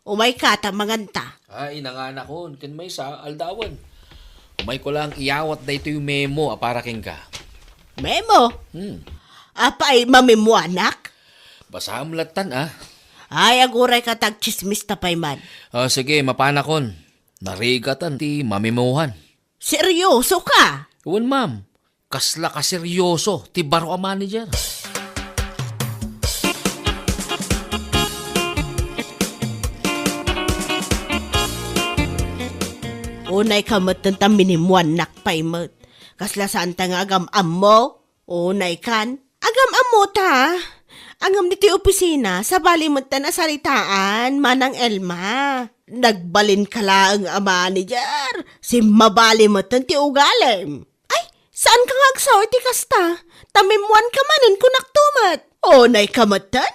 Umayka ta manganta. Ay, nanganakon. Ken maysa, aldawen. Umayko lang iyawat daytoy memo a para kenka. Memo? Hmm. Apay, mamemoanak? Basaem lattan, ah. Ay, agurayka ta agtsismis ta pay man. Ah, sige, mapanakon. Narigatan ti mamemohan. Seryoso ka? Wen, ma'am. Kasla kaseryoso ti baro a manager. Unayka metten ta minemoannak pay met. Kasla saanta nga agam-ammo? Unaykan? Agam-ammo ta. Ngem ditoy opisina, sabali metten a saritaan, Manang Elma. Nagbalinka laeng a manager. Simmabali metten ti ugalim. Ay, saanka nga agsao iti kasta? Ta memoanka manen, kunakto met. Unayka metten?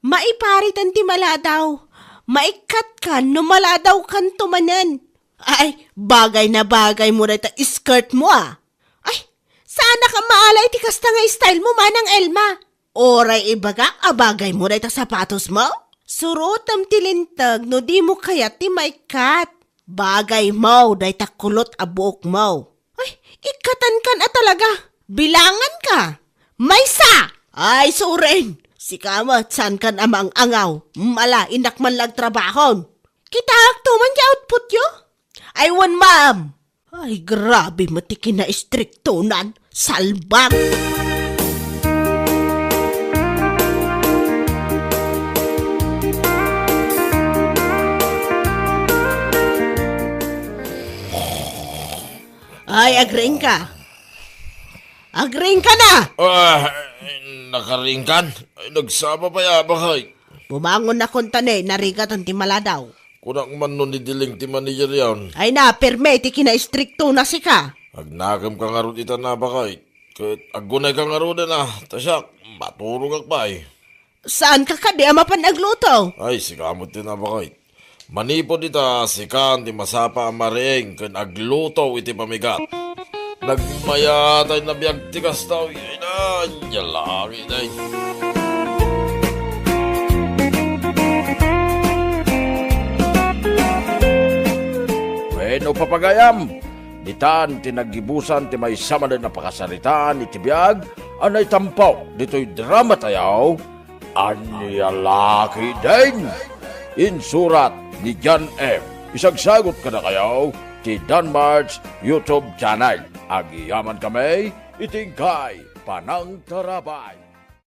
Maipariten ti maladaw. Maikkatkan no maladawkanto manen. Ay, bagay na bagay mo dayta skirt mo, ah. Ay, saanak a maala iti kasta nga style mo, Manang Elma. Uray ibagak a bagay mo dayta sapatos mo? Surotem ti linteg no dimo kayat ti maikkat. Bagay mo dayta kulot a buok mo. Ay, ikkatankan a talaga. Bilanganka. Maysa! Ay, suren! Sika met, saankan a maang-angaw. Mala, innak man la agtrabahon. Kitaakto man ti outputyo? Ay, wen, ma'am. Ay, grabe met ti kinaistriktonan. Salbag! Ay, agriingka. Agriingka na! Ah, nakariingkan? Ay, nagsapa pay, a, baket. Bumangon na kuntani, narigatan ti maladaw. Kunak man no ni Diling ti manageryon. Ay na, pirme ti kinaistrikto na sika. Agnakemka ngarud ita, a, baket. Ket aggunayka ngaruden, a, ta siak, maturogak pay. Saanka kadi a mapan agluto? Ay, sika met ti, a, baket. Manipud ita, sikan ti masapa a mariing ken agluto iti pamigat. Nagmayat a biag ti kasta, ay na, ania la ketdin. Bueno, papagayam, ditan ti naggibusan ti maysa manen a pakasaritaan iti biag a naitampo ditoy drama tayo, Ania la ketdin? Insurat ni John M. Isagsagut kadakayo ti Danmart's YouTube channel. Agyamankami iti inkay panangtarabay.